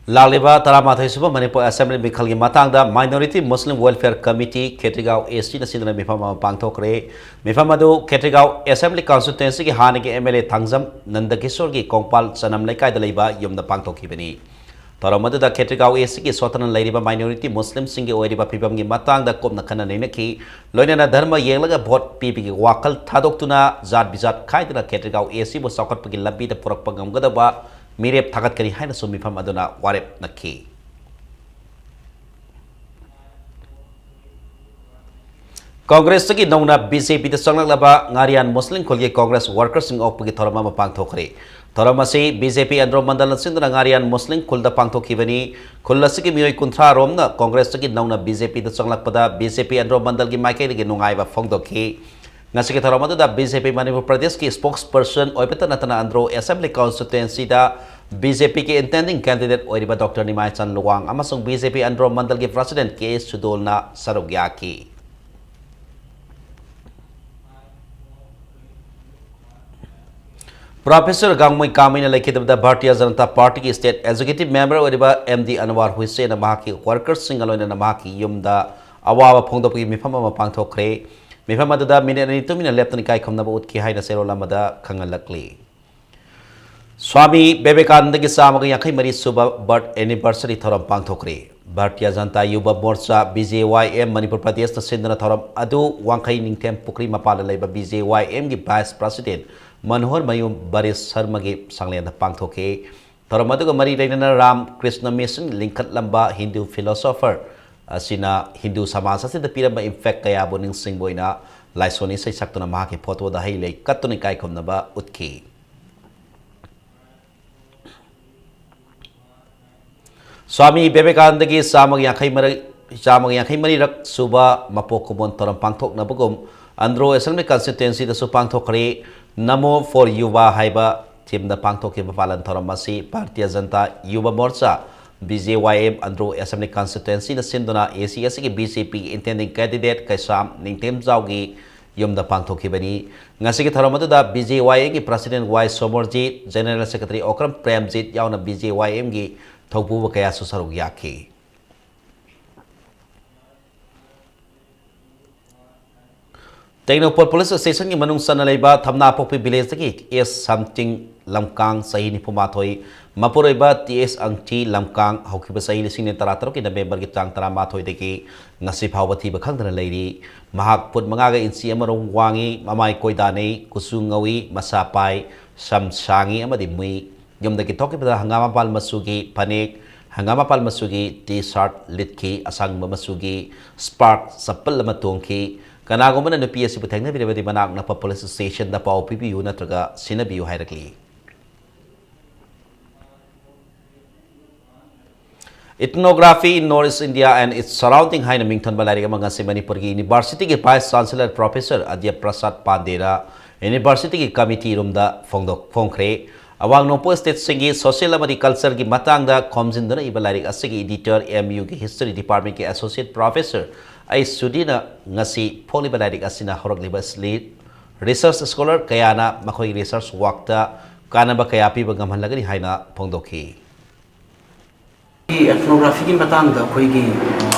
ꯂꯥꯛꯂꯤꯕ ꯇꯔꯥꯃꯥꯊꯣꯏ ꯁꯨꯕ ꯃꯅꯤꯄꯨꯔ Assembly ꯃꯤꯈꯜꯒꯤ ꯃꯇꯥꯡꯗ Minority Muslim Welfare Committee ꯈꯦꯇ꯭ꯔꯤꯒꯥꯎ Eastꯅ ꯁꯤꯟꯗꯨꯅ ꯃꯤꯐꯝ ꯑꯃ ꯄꯥꯡꯊꯣꯛꯈ꯭ꯔꯦ꯫ ꯃꯤꯐꯝ ꯑꯗꯨ ꯈꯦꯇ꯭ꯔꯤꯒꯥꯎ Assembly Constituencyꯒꯤ ꯍꯥꯟꯅꯒꯤ MLA ꯊꯥꯡꯖꯝ ꯅꯟꯗꯀꯤꯁꯣꯔꯒꯤ ꯀꯣꯡꯄꯥꯜ ꯆꯅꯝ ꯂꯩꯀꯥꯏꯗ ꯂꯩꯕ ꯌꯨꯝꯗ ꯄꯥꯡꯊꯣꯛꯈꯤꯕꯅꯤ꯫ ꯊꯧꯔꯝ ꯑꯗꯨꯗ ꯈꯦꯇ꯭ꯔꯤꯒꯥꯎ Eastꯀꯤ ꯁꯣꯠꯊꯅ ꯂꯩꯔꯤꯕ minority Muslimꯁꯤꯡꯒꯤ ꯑꯣꯏꯔꯤꯕ ꯐꯤꯕꯝꯒꯤ ꯃꯇꯥꯡꯗ ꯀꯨꯞꯅ ꯈꯟꯅ ꯅꯩꯅꯈꯤ꯫ ꯂꯣꯏꯅꯅ ꯙꯔꯃ ꯌꯦꯡꯂꯒ vote ꯄꯤꯕꯒꯤ ꯋꯥꯈꯜ ꯊꯥꯗꯣꯛꯇꯨꯅ ꯖꯥꯠ ꯕꯤꯖꯥꯠ ꯈꯥꯏꯗꯅ ꯈꯦꯇ꯭ꯔꯤꯒꯥꯎ Eastꯕꯨ ꯆꯥꯎꯈꯠꯄꯒꯤ ꯂꯝꯕꯤꯗ ꯄꯨꯔꯛꯄ ꯉꯝꯒꯗꯕ ꯃꯤꯔꯦꯞ ꯊꯥꯒꯠꯀꯅꯤ ꯍꯥꯏꯅꯁꯨ ꯃꯤꯐꯝ ꯑꯗꯨꯅ ꯋꯥꯔꯦꯞ ꯅꯈꯤ꯫ ꯀꯣꯡꯒ꯭ꯔꯦꯁꯇꯒꯤ ꯅꯧꯅ BJPꯗ ꯆꯪꯂꯛꯂꯕ ꯉꯥꯔꯤꯌꯥꯟ ꯃꯨꯁꯂꯤꯝ ꯈꯨꯜꯒꯤ ꯀꯣꯡꯒ꯭ꯔꯦꯁ workerꯁꯤꯡ ꯑꯣꯛꯄꯒꯤ ꯊꯧꯔꯝ ꯑꯃ ꯄꯥꯡꯊꯣꯛꯈ꯭ꯔꯦ꯫ ꯊꯧꯔꯝ ꯑꯁꯤ BJP ꯑꯟꯗ꯭ꯔꯣ ꯃꯟꯗꯜꯅ ꯁꯤꯟꯗꯨꯅ ꯉꯥꯔꯤꯌꯥꯟ ꯃꯨꯁꯂꯤꯝ ꯈꯨꯜꯗ ꯄꯥꯡꯊꯣꯛꯈꯤꯕꯅꯤ꯫ ꯈꯨꯜ ꯑꯁꯤꯒꯤ ꯃꯤꯑꯣꯏ ꯀꯨꯟꯊ꯭ꯔꯥ ꯔꯣꯝꯅ ꯀꯣꯡꯒ꯭ꯔꯦꯁꯇꯒꯤ ꯅꯧꯅ BJPꯗ ꯆꯪꯂꯛꯄꯗ BJP ꯑꯟꯗ꯭ꯔꯣ ꯃꯟꯗꯜꯒꯤ ꯃꯥꯏꯀꯩꯗꯒꯤ ꯅꯨꯡꯉꯥꯏꯕ ꯐꯣꯡꯗꯣꯛꯈꯤ꯫ ꯉꯁꯤꯒꯤ ꯊꯧꯔꯝ ꯑꯗꯨꯗ BJP ꯃꯅꯤꯄꯨꯔ ꯄ꯭ꯔꯗꯦꯁꯀꯤ spokesperson ꯑꯣꯏꯕꯇ ꯅꯠꯇꯅ ꯑꯟꯗ꯭ꯔꯣ Assembly Constituencyꯗ BJPꯒꯤ intending candidate ꯑꯣꯏꯔꯤꯕ Doctor ꯅꯤꯃꯥꯏꯆꯟ ꯂꯨꯋꯥꯡ ꯑꯃꯁꯨꯡ BJP ꯑꯟꯗ꯭ꯔꯣ ꯃꯟꯗꯜꯒꯤ President K ꯁꯨꯗꯣꯜꯅ ꯁꯔꯨꯛ ꯌꯥꯈꯤ꯫ Professor ꯒꯥꯡꯃꯩ ꯀꯥꯃꯩꯅ ꯂꯩꯈꯤꯗꯕꯗ ꯚꯥꯔꯇꯤꯌ ꯖꯅꯇꯥ ꯄꯥꯔꯇꯤꯒꯤ state executive member ꯑꯣꯏꯔꯤꯕ MD ꯑꯟꯋꯥꯔ ꯍꯨꯏꯁꯦꯟꯅ ꯃꯍꯥꯛꯀꯤ workerꯁꯤꯡꯒ ꯂꯣꯏꯅꯅ ꯃꯍꯥꯛꯀꯤ ꯌꯨꯝꯗ ꯑꯋꯥꯕ ꯐꯣꯡꯗꯣꯛꯄꯒꯤ ꯃꯤꯐꯝ ꯑꯃ ꯄꯥꯡꯊꯣꯛꯈ꯭ꯔꯦ꯫ ꯃꯤꯐꯝ ꯑꯗꯨꯗ ꯃꯤꯅꯤꯠ ꯑꯅꯤ ꯇꯨꯃꯤꯟꯅ ꯂꯦꯞꯇꯅ ꯏꯀꯥꯏ ꯈꯨꯝꯅꯕ ꯎꯠꯈꯤ ꯍꯥꯏꯅ ꯆꯦꯔꯣꯜ ꯑꯃꯗ ꯈꯪꯍꯜꯂꯛꯂꯤ꯫ ꯁ꯭ꯋꯥꯃꯤ ꯕꯤꯕꯦꯀꯥꯅꯟꯗꯒꯤ ꯆꯥꯝꯃꯒ ꯌꯥꯡꯈꯩ ꯃꯔꯤ ꯁꯨꯕ ꯕꯔꯊ ꯑꯦꯅꯤꯚꯔꯁꯔꯤ ꯊꯧꯔꯝ ꯄꯥꯡꯊꯣꯛꯈ꯭ꯔꯦ꯫ ꯚꯥꯔꯇꯤꯌꯥ ꯖꯅꯇꯥ ꯌꯨꯕ ꯃꯣꯔꯆꯥ, ꯕꯤ ꯖꯦ ꯋꯥꯏ ꯑꯦꯝ, ꯃꯅꯤꯄꯨꯔ ꯄ꯭ꯔꯗꯦꯁꯅ ꯁꯤꯟꯗꯨꯅ ꯊꯧꯔꯝ ꯑꯗꯨ ꯋꯥꯡꯈꯩ ꯅꯤꯡꯊꯦꯝ ꯄꯨꯈ꯭ꯔꯤ ꯃꯄꯥꯟꯗ ꯂꯩꯕ ꯕꯤ ꯖꯦ ꯋꯥꯏ ꯑꯦꯝꯒꯤ ꯚꯥꯏꯁ ꯄ꯭ꯔꯁꯤꯗꯦꯟ ꯃꯅꯣꯍꯔ ꯃꯌꯨꯝ ꯕꯔꯤꯁ ꯁꯔꯃꯒꯤ ꯁꯪꯂꯦꯟꯗ ꯄꯥꯡꯊꯣꯛꯈꯤ꯫ ꯊꯧꯔꯝ ꯑꯗꯨꯒ ꯃꯔꯤ ꯂꯩꯅꯅ ꯔꯥꯝ ꯀ꯭ꯔꯤꯁꯅ ꯃꯤꯁꯟ ꯂꯤꯡꯈꯠꯂꯝꯕ ꯍꯤꯟꯗꯨ ꯐꯤꯂꯣꯁꯣꯐꯔ ꯑꯁꯤꯅ ꯍꯤꯟꯗꯨ ꯁꯃꯥꯖ ꯑꯁꯤꯗ ꯄꯤꯔꯝꯕ ꯏꯝꯄꯦꯛ ꯀꯌꯥꯕꯨ ꯅꯤꯡꯁꯤꯡꯕ ꯑꯣꯏꯅ ꯂꯥꯏꯁꯣꯟ ꯏꯁꯩ ꯁꯛꯇꯨꯅ ꯃꯍꯥꯛꯀꯤ ꯐꯣꯇꯣꯗ ꯍꯩ ꯂꯩ ꯀꯠꯇꯨꯅ ꯏꯀꯥꯏ ꯈꯨꯝꯅꯕ ꯎꯠꯈꯤ꯫ ꯁ꯭ꯋꯥꯃꯤ ꯕꯤꯕꯦꯀꯥꯅꯟꯗꯒꯤ ꯆꯥꯝꯃꯒ ꯌꯥꯡꯈꯩ ꯃꯔꯤ, ꯆꯥꯝꯃꯒ ꯌꯥꯡꯈꯩ ꯃꯔꯤꯔꯛ ꯁꯨꯕ ꯃꯄꯣꯛ ꯀꯨꯝꯑꯣꯟ ꯊꯧꯔꯝ ꯄꯥꯡꯊꯣꯛꯅꯕꯒꯨꯝ ꯑꯟꯗ꯭ꯔꯣ ꯑꯦꯁꯦꯝꯕ꯭ꯂꯤ ꯀꯟꯁꯇꯤꯇ꯭ꯋꯦꯟꯁꯤꯗꯁꯨ ꯄꯥꯡꯊꯣꯛꯈ꯭ꯔꯦ꯫ ꯅꯃꯣ ꯐꯣꯔ ꯌꯨꯕꯥ ꯍꯥꯏꯕ ꯊꯤꯝꯗ ꯄꯥꯡꯊꯣꯛꯈꯤꯕ ꯄꯥꯂꯟ ꯊꯧꯔꯝ ꯑꯁꯤ ꯚꯥꯔꯇꯤꯌꯥ ꯖꯅꯇꯥ ꯌꯨꯕ ꯃꯣꯔꯆꯥ, ꯕꯤ ꯖꯦ ꯋꯥꯏ ꯑꯦꯝ, ꯑꯟꯗ꯭ꯔꯣ ꯑꯦꯁꯦꯝꯕ꯭ꯂꯤ ꯀꯟꯁꯇꯤꯇ꯭ꯋꯦꯟꯁꯤꯅ ꯁꯤꯟꯗꯨꯅ ꯑꯦ ꯁꯤ ꯑꯦꯁ ꯁꯤꯒꯤ ꯕꯤ ꯖꯦ ꯄꯤꯒꯤ ꯏꯟꯇꯦꯟꯗꯤꯡ ꯀꯦꯟꯗꯤꯗꯦꯠ ꯀꯩꯁꯥꯝ ꯅꯤꯡꯊꯦꯝꯖꯥꯎꯒꯤ ꯌꯨꯝꯗ ꯄꯥꯡꯊꯣꯛꯈꯤꯕꯅꯤ꯫ ꯉꯁꯤꯒꯤ ꯊꯧꯔꯝ ꯑꯗꯨꯗ ꯕꯤ ꯖꯦ ꯋꯥꯏ ꯑꯦꯒꯤ ꯄ꯭ꯔꯁꯤꯗꯦꯟ ꯋꯥꯏ ꯁꯣꯃꯔꯖꯤꯠ, ꯖꯦꯅꯔꯦꯜ ꯁꯦꯀ꯭ꯔꯦꯇꯔꯤ ꯑꯣꯀ꯭ꯔꯝ ꯄ꯭ꯔꯦꯝꯖꯤꯠ ꯌꯥꯎꯅ ꯕꯤ ꯖꯦ ꯋꯥꯏ ꯑꯦꯝꯒꯤ ꯊꯧꯄꯨꯕ ꯀꯌꯥꯁꯨ ꯁꯔꯨꯛ ꯌꯥꯈꯤ꯫ ꯇꯦꯡꯅꯧꯄꯜ ꯄꯨꯂꯤꯁ ꯁ꯭ꯇꯦꯁꯟꯒꯤ ꯃꯅꯨꯡ ꯆꯟꯅ ꯂꯩꯕ ꯊꯝꯅꯥꯄꯣꯛꯄꯤ ꯚꯤꯂꯦꯖꯇꯒꯤ ꯑꯦꯁ ꯁꯝꯇꯤꯡ ꯂꯝꯀꯥꯡ, ꯆꯍꯤ ꯅꯤꯐꯨ ꯃꯥꯊꯣꯏ, ꯃꯄꯨꯔꯣꯏꯕ ꯇꯤ ꯑꯦꯁ ꯑꯪꯊꯤ ꯂꯝꯀꯥꯡ, ꯍꯧꯈꯤꯕ ꯆꯍꯤ ꯂꯤꯁꯤꯡ ꯑꯅꯤ ꯇꯔꯥꯇꯔꯨꯛꯀꯤ ꯅꯕꯦꯝꯕꯔꯒꯤ ꯇꯥꯡ ꯇꯔꯥꯃꯥꯊꯣꯏꯗꯒꯤ ꯉꯁꯤ ꯐꯥꯎꯕ ꯊꯤꯕ ꯈꯪꯗꯅ ꯂꯩꯔꯤ꯫ ꯃꯍꯥꯛ ꯐꯨꯠ ꯃꯉꯥꯒ ꯏꯟꯆꯤ ꯑꯃꯔꯣꯝ ꯋꯥꯡꯏ, ꯃꯃꯥꯏ ꯀꯣꯏꯗꯥꯅꯩ, ꯀꯨꯆꯨ ꯉꯧꯏ, ꯃꯁꯥ ꯄꯥꯏ, ꯁꯝ ꯁꯥꯡꯏ ꯑꯃꯗꯤ ꯃꯨꯏ꯫ ꯌꯨꯝꯗꯒꯤ ꯊꯣꯛꯈꯤꯕꯗ ꯍꯪꯒꯥꯝ ꯃꯄꯥꯜ ꯃꯆꯨꯒꯤ ꯐꯅꯦꯛ, ꯍꯪꯒꯥꯝ ꯃꯄꯥꯜ ꯃꯆꯨꯒꯤ ꯇꯤ ꯁꯥꯔꯠ ꯂꯤꯠꯈꯤ, ꯑꯁꯪꯕ ꯃꯆꯨꯒꯤ ꯁ꯭ꯄꯥꯔꯛ ꯆꯄꯜ ꯑꯃ ꯇꯣꯡꯈꯤ꯫ ꯀꯅꯥꯒꯨꯝꯕꯅ ꯅꯨꯄꯤ ꯑꯁꯤꯕꯨ ꯊꯦꯡꯅꯕꯤꯔꯕꯗꯤ ꯃꯅꯥꯛ ꯅꯛꯄ ꯄꯨꯂꯤꯁ ꯁ꯭ꯇꯦꯁꯟꯗ ꯄꯥꯎ ꯄꯤꯕꯤꯌꯨ ꯅꯠꯇ꯭ꯔꯒ ꯁꯤꯟꯅꯕꯤꯌꯨ ꯍꯥꯏꯔꯛꯂꯤ꯫ Ethnography in North East India and Its Surrounding ꯍꯥꯏꯅ ꯃꯤꯡꯊꯣꯟꯕ ꯂꯥꯏꯔꯤꯛ ꯑꯃ ꯉꯁꯤ ꯃꯅꯤꯄꯨꯔꯒꯤ ꯌꯨꯅꯤꯚꯔꯁꯤꯇꯤꯒꯤ ꯚꯥꯏꯁ ꯆꯥꯟꯁꯦꯂꯔ ꯄ꯭ꯔꯣꯐꯦꯁꯔ ꯑꯗ꯭ꯌ ꯄ꯭ꯔꯁꯥꯗ ꯄꯥꯟꯗꯦꯅ ꯌꯨꯅꯤꯚꯔꯁꯤꯇꯤꯒꯤ ꯀꯃꯤꯇꯤ ꯔꯨꯝꯗ ꯐꯣꯡꯗꯣꯛ-, ꯐꯣꯡꯈ꯭ꯔꯦ꯫ ꯑꯋꯥꯡ ꯅꯣꯡꯄꯣꯛ ꯁ꯭ꯇꯦꯠꯁꯤꯡꯒꯤ ꯁꯣꯁꯤꯌꯦꯜ ꯑꯃꯗꯤ ꯀꯜꯆꯔꯒꯤ ꯃꯇꯥꯡꯗ ꯈꯣꯝꯖꯤꯟꯗꯨꯅ ꯏꯕ ꯂꯥꯏꯔꯤꯛ ꯑꯁꯤꯒꯤ ꯏꯗꯤꯇꯔ, ꯑꯦꯝ ꯌꯨꯒꯤ ꯍꯤꯁꯇꯔꯤ ꯗꯤꯄꯥꯔꯠꯃꯦꯟꯠꯀꯤ ꯑꯦꯁꯣꯁꯤꯌꯦꯠ ꯄ꯭ꯔꯣꯐꯦꯁꯔ ꯑꯩꯆ ꯁꯨꯙꯤꯔꯅ ꯉꯁꯤ ꯐꯣꯡꯂꯤꯕ ꯂꯥꯏꯔꯤꯛ ꯑꯁꯤꯅ ꯍꯧꯔꯛꯂꯤꯕ ꯁ꯭ꯂꯤ-, ꯔꯤꯁꯔꯆ ꯁ꯭ꯀꯣꯂꯔ ꯀꯌꯥꯅ ꯃꯈꯣꯏꯒꯤ ꯔꯤꯁꯔꯆ ꯋꯥꯔꯛꯇ ꯀꯥꯟꯅꯕ ꯀꯌꯥ ꯄꯤꯕ ꯉꯝꯍꯜꯂꯒꯅꯤ ꯍꯥꯏꯅ ꯐꯣꯡꯗꯣꯛꯈꯤ꯫ ꯑꯦꯊꯅꯣꯒ꯭ꯔꯥꯐꯤꯒꯤ ꯃꯇꯥꯡꯗ ꯑꯩꯈꯣꯏꯒꯤ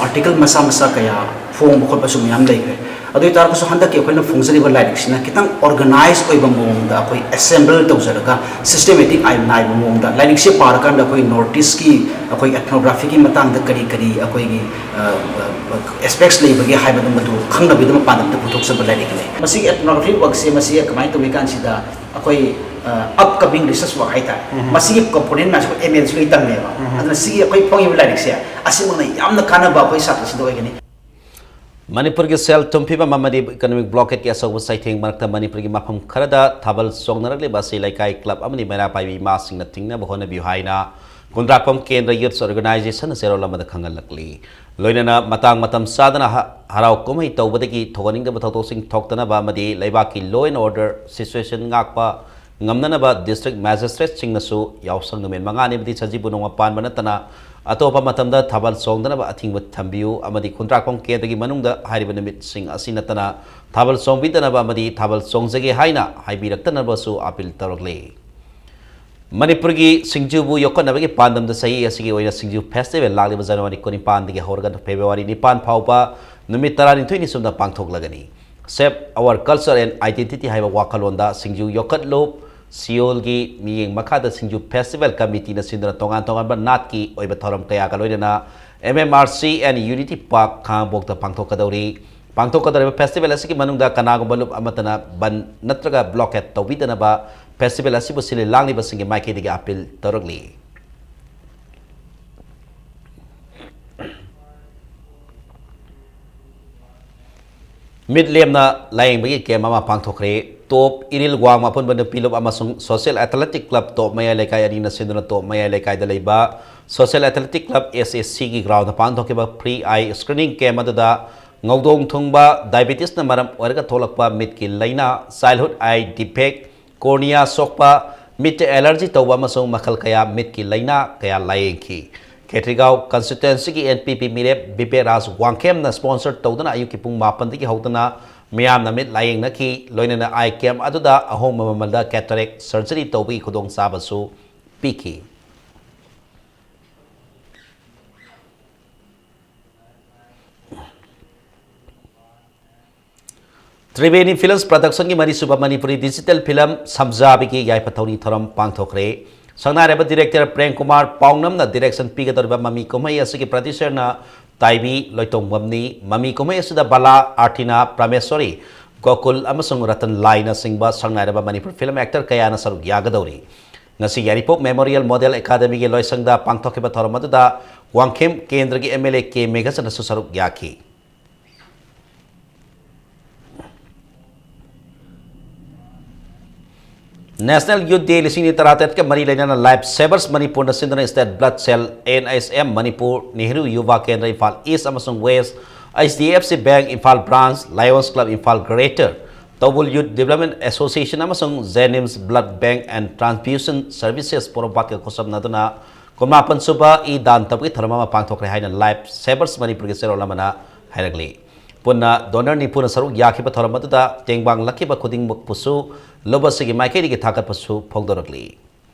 ꯑꯥꯔꯇꯤꯀꯜ ꯃꯆꯥ ꯃꯆꯥ ꯀꯌꯥ ꯐꯣꯡꯕ ꯈꯣꯠꯄꯁꯨ ꯃꯌꯥꯝ ꯂꯩꯈ꯭ꯔꯦ꯫ ꯑꯗꯨ ꯑꯣꯏꯇꯥꯔꯒꯁꯨ ꯍꯟꯗꯛꯀꯤ ꯑꯩꯈꯣꯏꯅ ꯐꯣꯡꯖꯔꯤꯕ ꯂꯥꯏꯔꯤꯛꯁꯤꯅ ꯈꯤꯇꯪ ꯑꯣꯔꯒꯅꯥꯏꯖ ꯑꯣꯏꯕ ꯃꯑꯣꯡꯗ, ꯑꯩꯈꯣꯏ ꯑꯦꯁꯦꯝꯕꯜ ꯇꯧꯖꯔꯒ, ꯁꯤꯁꯇꯦꯃꯦꯇꯤꯛ ꯅꯥꯏꯕ ꯃꯑꯣꯡꯗ, ꯂꯥꯏꯔꯤꯛꯁꯦ ꯄꯥꯔꯀꯥꯟꯗ ꯑꯩꯈꯣꯏ ꯅꯣꯔꯠ ꯏꯁꯀꯤ ꯑꯩꯈꯣꯏ ꯑꯦꯊꯅꯣꯒ꯭ꯔꯥꯐꯤꯒꯤ ꯃꯇꯥꯡꯗ ꯀꯔꯤ ꯀꯔꯤ ꯑꯩꯈꯣꯏꯒꯤ ꯑꯦꯁꯄꯦꯛꯁ ꯂꯩꯕꯒꯦ ꯍꯥꯏꯕꯗꯨ ꯃꯗꯨ ꯈꯪꯅꯕꯒꯤꯗꯃꯛ ꯄꯥꯟꯗꯝꯗ ꯄꯨꯊꯣꯛꯆꯕ ꯂꯥꯏꯔꯤꯛꯅꯤ꯫ ꯃꯁꯤꯒꯤ ꯑꯦꯊꯅꯣꯒ꯭ꯔꯥꯐꯤ ꯋꯥꯔꯛꯁꯦ ꯃꯁꯤ ꯀꯃꯥꯏꯅ ꯇꯧꯏ ꯀꯥꯟꯁꯤꯗ, ꯑꯩꯈꯣꯏ ꯑꯞꯀꯃꯤꯡ ꯔꯤꯁꯔꯁ ꯋꯥꯔꯛ ꯍꯥꯏꯇꯥꯔꯦ, ꯃꯁꯤꯒꯤ ꯀꯣꯝꯄꯣꯅꯦꯟ ꯃꯌꯥꯝꯁꯦ ꯑꯩꯈꯣꯏ ꯑꯦꯝ ꯑꯦꯜꯁꯨ ꯂꯣꯏ ꯇꯝꯃꯦꯕ꯫ ꯑꯗꯨꯅ ꯁꯤꯒꯤ ꯑꯩꯈꯣꯏ ꯐꯣꯡꯉꯤꯕ ꯂꯥꯏꯔꯤꯛꯁꯦ ꯑꯁꯤꯃꯛꯅ ꯌꯥꯝꯅ ꯀꯥꯟꯅꯕ ꯑꯩꯈꯣꯏ ꯁꯥꯇ꯭ꯔꯁꯤꯡꯗ ꯑꯣꯏꯒꯅꯤ꯫ ꯃꯅꯤꯄꯨꯔꯒꯤ ꯁꯦꯜ ꯊꯨꯝ ꯐꯤꯕꯝ ꯑꯃꯗꯤ ꯏꯀꯣꯅꯣꯃꯤꯛ ꯕ꯭ꯂꯣꯀꯦꯠꯀꯤ ꯑꯆꯧꯕ ꯆꯩꯊꯦꯡ ꯃꯔꯛꯇ ꯃꯅꯤꯄꯨꯔꯒꯤ ꯃꯐꯝ ꯈꯔꯗ ꯊꯥꯕꯜ ꯆꯣꯡꯅꯔꯛꯂꯤꯕ ꯑꯁꯤ ꯂꯩꯀꯥꯏ ꯀ꯭ꯂꯕ ꯑꯃꯗꯤ ꯃꯩꯔꯥ ꯄꯥꯏꯕꯤ ꯏꯃꯥꯁꯤꯡꯅ ꯊꯤꯡꯅꯕ ꯍꯣꯠꯅꯕꯤꯌꯨ ꯍꯥꯏꯅ ꯈꯨꯟꯗ꯭ꯔꯥꯛꯄꯝ ꯀꯦꯟꯗ꯭ꯔ ꯌꯨꯠꯁ ꯑꯣꯔꯒꯅꯥꯏꯖꯦꯁꯟꯅ ꯆꯦꯔꯣꯜ ꯑꯃꯗ ꯈꯪꯍꯜꯂꯛꯂꯤ꯫ ꯂꯣꯏꯅꯅ ꯃꯇꯥꯡ ꯃꯇꯝ ꯆꯥꯗꯅ ꯍ-, ꯍꯔꯥꯎ ꯀꯨꯝꯍꯩ ꯇꯧꯕꯗꯒꯤ ꯊꯣꯛꯍꯟꯅꯤꯡꯗꯕ ꯊꯧꯗꯣꯛꯁꯤꯡ ꯊꯣꯛꯇꯅꯕ ꯑꯃꯗꯤ ꯂꯩꯕꯥꯛꯀꯤ law and order situation ꯉꯥꯛꯄ ꯉꯝꯅꯅꯕ district magistrateꯁꯤꯡꯅꯁꯨ ꯌꯥꯎꯁꯪ ꯅꯨꯃꯤꯠ ꯃꯉꯥꯅꯤ ꯑꯃꯗꯤ ꯁꯖꯤꯕꯨ ꯅꯣꯡꯃ ꯄꯥꯟꯕ ꯅꯠꯇꯅ ꯑꯇꯣꯞꯄ ꯃꯇꯝꯗ ꯊꯥꯕꯜ ꯆꯣꯡꯗꯅꯕ ꯑꯊꯤꯡꯕ ꯊꯝꯕꯤꯌꯨ ꯑꯃꯗꯤ ꯈꯨꯟꯗ꯭ꯔꯥꯛꯄꯝ ꯀꯦꯟꯗ꯭ꯔꯒꯤ ꯃꯅꯨꯡꯗ ꯍꯥꯏꯔꯤꯕ ꯅꯨꯃꯤꯠꯁꯤꯡ ꯑꯁꯤ ꯅꯠꯇꯅ ꯊꯥꯕꯜ ꯆꯣꯡꯕꯤꯗꯅꯕ ꯑꯃꯗꯤ ꯊꯥꯕꯜ ꯆꯣꯡꯖꯒꯦ ꯍꯥꯏꯅ ꯍꯥꯏꯕꯤꯔꯛꯇꯅꯕꯁꯨ appeal ꯇꯧꯔꯛꯂꯤ꯫ ꯃꯅꯤꯄꯨꯔꯒꯤ ꯁꯤꯡꯖꯨꯕꯨ ꯌꯣꯛꯈꯠꯅꯕꯒꯤ ꯄꯥꯟꯗꯝꯗ ꯆꯍꯤ ꯑꯁꯤꯒꯤ ꯑꯣꯏꯅ ꯁꯤꯡꯖꯨ festival ꯂꯥꯛꯂꯤꯕ ꯖꯅꯋꯥꯔꯤ ꯀꯨꯟꯅꯤꯄꯥꯟꯗꯒꯤ ꯍꯧꯔꯒ ꯐꯦꯕ꯭ꯔꯨꯋꯥꯔꯤ ꯅꯤꯄꯥꯟ ꯐꯥꯎꯕ ꯅꯨꯃꯤꯠ ꯇꯔꯥꯅꯤꯊꯣꯏꯅꯤ ꯆꯨꯞꯅ ꯄꯥꯡꯊꯣꯛꯂꯒꯅꯤ꯫ Save our culture and identity ꯍꯥꯏꯕ ꯋꯥꯈꯜꯂꯣꯟꯗ ꯁꯤꯡꯖꯨ ꯌꯣꯛꯈꯠꯂꯨ, ꯁꯤꯑꯣꯜꯒꯤ ꯃꯤꯠꯌꯦꯡ ꯃꯈꯥꯗ ꯁꯤꯡꯖꯨ festival committeeꯅ ꯁꯤꯟꯗꯨꯅ ꯇꯣꯉꯥꯟ ꯇꯣꯉꯥꯟꯕ ꯅꯥꯠꯀꯤ ꯑꯣꯏꯕ ꯊꯧꯔꯝ ꯀꯌꯥꯒ ꯂꯣꯏꯅꯅ M M R C and Unity Park ꯈꯥꯉꯕꯣꯛꯇ ꯄꯥꯡꯊꯣꯛꯀꯗꯧꯔꯤ꯫ ꯄꯥꯡꯊꯣꯛꯀꯗꯧꯔꯤꯕ festival ꯑꯁꯤꯒꯤ ꯃꯅꯨꯡꯗ ꯀꯅꯥꯒꯨꯝꯕ ꯂꯨꯞ ꯑꯃꯠꯇꯅ ꯕꯟ ꯅꯠꯇ꯭ꯔꯒ blockade ꯇꯧꯕꯤꯗꯅꯕ festival ꯑꯁꯤꯕꯨ ꯁꯤꯜꯂꯤ ꯂꯥꯡꯂꯤꯕꯁꯤꯡꯒꯤ ꯃꯥꯏꯀꯩꯗꯒꯤ appeal ꯇꯧꯔꯛꯂꯤ꯫ ꯃꯤꯠ ꯂꯦꯝꯅ ꯂꯥꯌꯦꯡꯕꯒꯤ camp ꯑꯃ ꯄꯥꯡꯊꯣꯛꯈ꯭ꯔꯦ꯫ ꯇꯣꯞ ꯏꯔꯤꯜ ꯋꯥꯡꯃ ꯑꯄꯨꯟꯕ ꯅꯨꯄꯤ ꯂꯨꯞ ꯑꯃꯁꯨꯡ Social Athletic Club ꯇꯣꯞ ꯃꯌꯥꯏ ꯂꯩꯀꯥꯏ ꯑꯅꯤꯅ ꯁꯤꯟꯗꯨꯅ ꯇꯣꯞ ꯃꯌꯥꯏ ꯂꯩꯀꯥꯏꯗ ꯂꯩꯕ Social Athletic Club S A Cꯒꯤ groundꯗ ꯄꯥꯡꯊꯣꯛꯈꯤꯕ free eye screening camp ꯑꯗꯨꯗ ꯉꯧꯗꯣꯡ ꯊꯨꯡꯕ, diabetesꯅ ꯃꯔꯝ ꯑꯣꯏꯔꯒ ꯊꯣꯛꯂꯛꯄ ꯃꯤꯠꯀꯤ ꯂꯥꯏꯅꯥ, childhood eye defect, cornea ꯁꯣꯛꯄ, ꯃꯤꯠꯇ allergy ꯇꯧꯕ ꯑꯃꯁꯨꯡ ꯃꯈꯜ ꯀꯌꯥ ꯃꯤꯠꯀꯤ ꯂꯥꯏꯅꯥ ꯀꯌꯥ ꯂꯥꯌꯦꯡꯈꯤ꯫ ꯈꯦꯇ꯭ꯔꯤꯒꯥꯎ constituencyꯒꯤ N P P ꯃꯤꯔꯦꯞ ꯕꯤꯕꯦꯛ ꯔꯥꯖ ꯋꯥꯡꯈꯦꯝꯅ sponsor ꯇꯧꯗꯨꯅ ꯑꯌꯨꯛꯀꯤ ꯄꯨꯡ ꯃꯥꯄꯟꯗꯒꯤ ꯍꯧꯗꯨꯅ ꯃꯤꯌꯥꯝꯅ ꯃꯤꯠ ꯂꯥꯌꯦꯡꯅꯈꯤ꯫ ꯂꯣꯏꯅꯅ eye camp ꯑꯗꯨꯗ ꯑꯍꯣꯡꯕ ꯃꯃꯜꯗ cataract surgery ꯇꯧꯕꯒꯤ ꯈꯨꯗꯣꯡꯆꯥꯕꯁꯨ ꯄꯤꯈꯤ꯫ Triveni films ꯄ꯭ꯔꯗꯛꯁꯟꯒꯤ ꯃꯔꯤꯁꯨꯕ Manipuri digital film ꯁꯝꯖꯥꯕꯤꯒꯤ ꯌꯥꯏꯐ ꯊꯧꯅꯤ ꯊꯧꯔꯝ ꯄꯥꯡꯊꯣꯛꯈ꯭ꯔꯦ꯫ ꯁꯛꯅꯥꯏꯔꯕ ꯗꯤꯔꯦꯛꯇꯔ ꯄ꯭ꯔꯦꯝ ꯀꯨꯃꯥꯔ ꯄꯥꯎꯅꯝꯅ ꯗꯤꯔꯦꯛꯁꯟ ꯄꯤꯒꯗꯧꯔꯤꯕ ꯃꯃꯤ ꯀꯨꯝꯍꯩ ꯑꯁꯤꯒꯤ ꯄ꯭ꯔꯗ꯭ꯌꯨꯁꯔꯅ ꯇꯥꯏꯕꯤ ꯂꯣꯏꯇꯣꯡꯕꯝꯅꯤ꯫ ꯃꯃꯤ ꯀꯨꯝꯍꯩ ꯑꯁꯤꯗ ꯕꯂꯥ, ꯑꯥꯔꯇꯤꯅꯥ, ꯄ꯭ꯔꯃꯦꯁꯣꯔꯤ, ꯒꯣꯀꯨꯜ ꯑꯃꯁꯨꯡ ꯔꯇꯟ ꯂꯥꯏꯅꯆꯤꯡꯕ ꯁꯛꯅꯥꯏꯔꯕ ꯃꯅꯤꯄꯨꯔ ꯐꯤꯂꯝ ꯑꯦꯛꯇꯔ ꯀꯌꯥꯅ ꯁꯔꯨꯛ ꯌꯥꯒꯗꯧꯔꯤ꯫ ꯉꯁꯤ ꯌꯥꯏꯔꯤꯄꯣꯛ ꯃꯦꯃꯣꯔꯤꯌꯦꯜ ꯃꯣꯗꯦꯜ ꯑꯦꯀꯥꯗꯃꯤꯒꯤ ꯂꯣꯏꯁꯪꯗ ꯄꯥꯡꯊꯣꯛꯈꯤꯕ ꯊꯧꯔꯝ ꯑꯗꯨꯗ ꯋꯥꯡꯈꯦꯝ ꯀꯦꯟꯗ꯭ꯔꯒꯤ ꯑꯦꯝ ꯑꯦꯜ ꯑꯦ ꯀꯦ ꯃꯦꯘꯆꯟꯗ꯭ꯔꯁꯨ ꯁꯔꯨꯛ ꯌꯥꯈꯤ꯫ ꯅꯦꯁꯅꯦꯜ ꯌꯨꯊ ꯗꯦ ꯂꯤꯁꯤꯡ ꯑꯅꯤ ꯇꯔꯥꯇꯔꯦꯠꯀ ꯃꯔꯤ ꯂꯩꯅꯅ ꯂꯥꯏꯐ ꯁꯦꯚꯔꯁ ꯃꯅꯤꯄꯨꯔꯅ ꯁꯤꯟꯗꯨꯅ state blood cell, N H M Manipur, Nehru Yuva Kendra Imphal east ꯑꯃꯁꯨꯡ west, H D F C bank Imphal branch, lions club Imphal greater, Thoubal youth development association ꯑꯃꯁꯨꯡ JNIMS blood bank and transfusion services ꯄꯣꯔꯣꯝꯄꯥꯠꯀ ꯈꯨꯠꯁꯝꯅꯗꯨꯅ ꯀꯨꯟꯃꯥꯄꯟ ꯁꯨꯕ ꯏ ꯗꯥꯟ ꯇꯧꯕꯒꯤ ꯊꯧꯔꯝ ꯑꯃ ꯄꯥꯡꯊꯣꯛꯈ꯭ꯔꯦ ꯍꯥꯏꯅ ꯂꯥꯏꯐ ꯁꯦꯚꯔꯁ ꯃꯅꯤꯄꯨꯔꯒꯤ ꯆꯦꯔꯣꯜ ꯑꯃꯅ ꯍꯥꯏꯔꯛꯂꯤ꯫ ꯄꯨꯟꯅ ꯗꯣꯅꯔ ꯅꯤꯐꯨꯅ ꯁꯔꯨꯛ ꯌꯥꯈꯤꯕ ꯊꯧꯔꯝ ꯑꯗꯨꯗ ꯇꯦꯡꯕꯥꯡꯂꯛꯈꯤꯕ ꯈꯨꯗꯤꯡꯃꯛꯄꯨꯁꯨ ꯂꯨꯞ ꯑꯁꯤꯒꯤ ꯃꯥꯏꯀꯩꯗꯒꯤ ꯊꯥꯒꯠꯄꯁꯨ ꯐꯣꯡꯗꯣꯔꯛꯂꯤ꯫